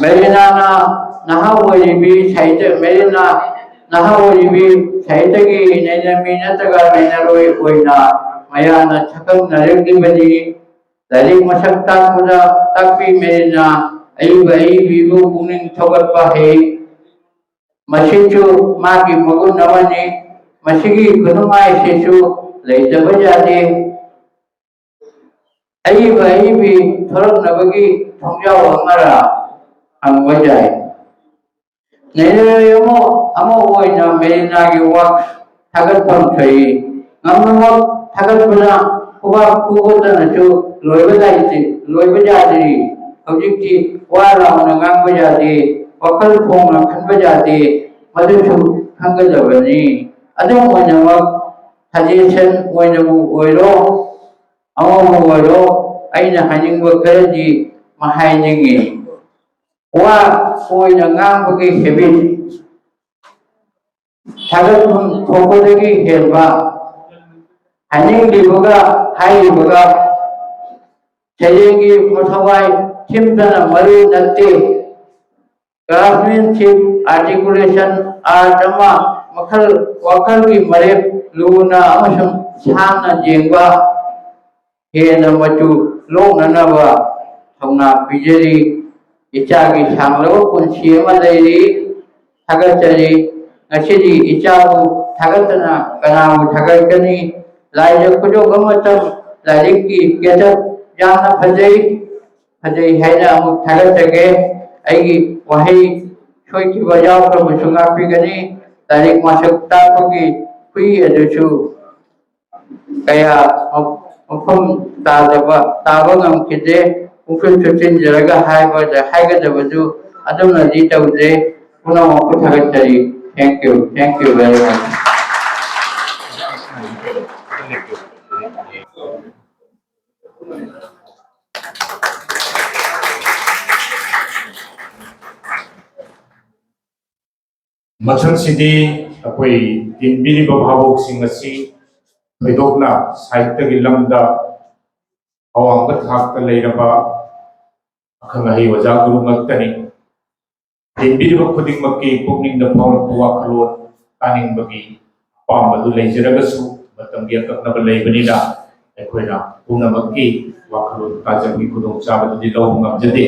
ꯃꯦꯔꯤꯅꯥꯅ ꯅꯍꯥ ꯑꯣꯏꯔꯤꯕꯤ ꯁꯥꯍꯤꯇ꯭ꯌ, ꯃꯦꯔꯤꯅꯥ ꯅꯍꯥ ꯑꯣꯏꯔꯤꯕꯤ ꯁꯥꯍꯤꯇ꯭ꯌꯒꯤ ꯅꯩꯅꯃꯤ ꯅꯠꯇ꯭ꯔꯒ ꯅꯩꯅꯔꯣꯏ ꯑꯣꯏꯅ ꯃꯌꯥꯝꯅ ꯁꯛꯈꯪꯅꯔꯛꯂꯤꯕꯅꯤ꯫ ꯂꯥꯏꯔꯤꯛ ꯃꯁꯛ ꯇꯥꯛꯄꯗ ꯇꯥꯛꯄꯤ ꯃꯦꯔꯤꯅꯥ ꯑꯏꯕ ꯑꯏꯕꯤꯕꯨ ꯄꯨꯛꯅꯤꯡ ꯊꯧꯒꯠꯄ ꯍꯩ꯫ ꯃꯁꯤꯁꯨ ꯃꯥꯒꯤ ꯃꯒꯨꯟ ꯑꯃꯅꯤ꯫ ꯃꯁꯤꯒꯤ ꯈꯨꯅꯨꯡꯉꯥꯏꯁꯤꯁꯨ ꯂꯩꯇꯕ ꯌꯥꯗꯦ꯫ ꯑꯏꯕ ꯑꯏꯕꯤ ꯊꯣꯔꯛꯅꯕꯒꯤ ꯊꯣꯡꯖꯥꯎ ꯑꯃꯔ ꯍꯪꯕ ꯌꯥꯏ꯫ ꯅꯩꯅꯔꯣꯏ ꯑꯃ ꯑꯃ ꯑꯣꯏꯅ ꯃꯦꯔꯤꯅꯥꯒꯤ ꯋꯥꯛ ꯊꯥꯒꯠꯐꯝ ꯊꯣꯛꯏ꯫ ꯉꯝꯅꯃꯛ ꯊꯥꯒꯠꯄꯅ ꯈꯨꯕꯥꯛ ꯈꯨꯕꯇꯅꯁꯨ ꯂꯣꯏꯕ ꯂꯩꯇꯦ, ꯂꯣꯏꯕ ꯌꯥꯗ꯭ꯔꯤ꯫ ꯍꯧꯖꯤꯛꯇꯤ ꯋꯥ ꯂꯥꯎꯅ ꯉꯥꯡꯕ ꯌꯥꯗꯦ, ꯋꯥꯈꯜ ꯐꯣꯡꯅ ꯈꯟꯕ ꯌꯥꯗꯦ, ꯃꯗꯨꯁꯨ ꯈꯪꯒꯗꯕꯅꯤ꯫ ꯑꯗꯨꯝ ꯑꯣꯏꯅꯃꯛ, ꯁꯖꯦꯁꯟ ꯑꯣꯏꯅꯕꯨ ꯑꯣꯏꯔꯣ, ꯑꯃꯕꯨ ꯑꯣꯏꯔꯣ, ꯑꯩꯅ ꯍꯥꯏꯅꯤꯡꯕ ꯈꯔꯗꯤ ꯍꯥꯏꯅꯤꯡꯉꯤ꯫ ꯋꯥ ꯑꯣꯏꯅ ꯉꯥꯡꯕꯒꯤ ꯍꯦꯕꯤꯠ, ꯊꯥꯒꯠꯐꯝ ꯊꯣꯛꯄꯗꯒꯤ ꯍꯦꯟꯕ, ꯍꯥꯏꯅꯤꯡꯂꯤꯕꯒ ꯍꯥꯏꯔꯤꯕꯒ ꯁꯩꯔꯦꯡꯒꯤ ꯃꯊꯧꯋꯥꯏ ꯊꯤꯝꯗꯅ ꯃꯔꯨ ꯅꯠꯇꯦ꯫ ꯀ꯭ꯔꯥꯐꯃꯦꯟꯁꯤꯞ, ꯑꯥꯔꯇꯤꯀꯨꯂꯦꯁꯟ, ꯑꯥꯔꯠ ꯑꯃ ꯃꯈꯜ, ꯋꯥꯈꯜꯒꯤ ꯃꯔꯦꯞ ꯂꯨꯅ ꯑꯃꯁꯨꯡ ꯁꯥꯡꯅ ꯌꯦꯡꯕ, ꯍꯦꯟꯅ ꯃꯆꯨ ꯂꯣꯛꯅꯅꯕ ꯊꯧꯅꯥ ꯄꯤꯖꯔꯤ꯫ ꯏꯆꯥꯒꯤ ꯁꯥꯡꯂꯕ ꯄꯨꯟꯁꯤ ꯑꯃ ꯂꯩꯔꯤ꯫ ꯊꯥꯒꯠꯆꯔꯤ꯫ ꯉꯁꯤꯗꯤ ꯏꯆꯥꯕꯨ ꯊꯥꯒꯠꯇꯅ ꯀꯅꯥꯕꯨ ꯊꯥꯒꯠꯀꯅꯤ? ꯂꯥꯏꯗ ꯈꯨꯗꯣꯛ ꯑꯃꯇꯪ ꯂꯥꯏꯔꯤꯛꯀꯤ ꯀꯦꯆꯞ ꯌꯥꯝꯅ ꯐꯖꯩ, ꯐꯖꯩ ꯍꯥꯏꯅ ꯑꯃꯨꯛ ꯊꯥꯒꯠꯆꯒꯦ꯫ ꯑꯩꯒꯤ ꯋꯥꯍꯩ ꯁꯣꯏꯈꯤꯕ ꯌꯥꯎꯈ꯭ꯔꯕꯁꯨ ꯉꯥꯛꯄꯤꯒꯅꯤ꯫ ꯂꯥꯏꯔꯤꯛ ꯃꯁꯛ ꯇꯥꯛꯄꯒꯤ ꯍꯨꯏ ꯑꯗꯨꯁꯨ ꯀꯌꯥ ꯃꯐꯝ ꯇꯥꯗꯕ, ꯇꯥꯕ ꯉꯝꯈꯤꯗꯦ꯫ ꯄꯨꯛꯆꯦꯜ ꯆꯨꯞꯁꯤꯟꯖꯔꯒ ꯍꯥꯏꯕꯗ, ꯍꯥꯏꯒꯗꯕꯗꯨ ꯑꯗꯨꯝꯅꯗꯤ ꯇꯧꯗꯦ꯫ ꯄꯨꯝꯅꯃꯛꯄꯨ ꯊꯥꯒꯠꯆꯔꯤ꯫ Thank you, thank you very much. ꯃꯊꯪꯁꯤꯗꯤ ꯑꯩꯈꯣꯏ ꯇꯤꯟꯕꯤꯔꯤꯕ ꯚꯥꯕꯣꯛꯁꯤꯡ ꯑꯁꯤ ꯊꯣꯏꯗꯣꯛꯅ ꯁꯥꯍꯤꯇ꯭ꯌꯒꯤ ꯂꯝꯗ ꯑꯋꯥꯡꯕ ꯊꯥꯛꯇ ꯂꯩꯔꯕ ꯑꯈꯪ ꯑꯍꯩ ꯑꯣꯖꯥ ꯒꯨꯔꯨ ꯉꯥꯛꯇꯅꯤ꯫ ꯇꯤꯟꯕꯤꯔꯤꯕ ꯈꯨꯗꯤꯡꯃꯛꯀꯤ ꯄꯨꯛꯅꯤꯡꯗ ꯐꯥꯎꯔꯛꯄ ꯋꯥꯈꯜꯂꯣꯟ ꯇꯥꯅꯤꯡꯕꯒꯤ ꯑꯄꯥꯝꯕꯗꯨ ꯂꯩꯖꯔꯒꯁꯨ, ꯃꯇꯝꯒꯤ ꯑꯀꯛꯅꯕ ꯂꯩꯕꯅꯤꯅ ꯑꯩꯈꯣꯏꯅ ꯄꯨꯝꯅꯃꯛꯀꯤ ꯋꯥꯈꯜꯂꯣꯟ ꯇꯥꯖꯕꯒꯤ ꯈꯨꯗꯣꯡꯆꯥꯕꯗꯨꯗꯤ ꯂꯧꯕ ꯉꯝꯖꯗꯦ꯫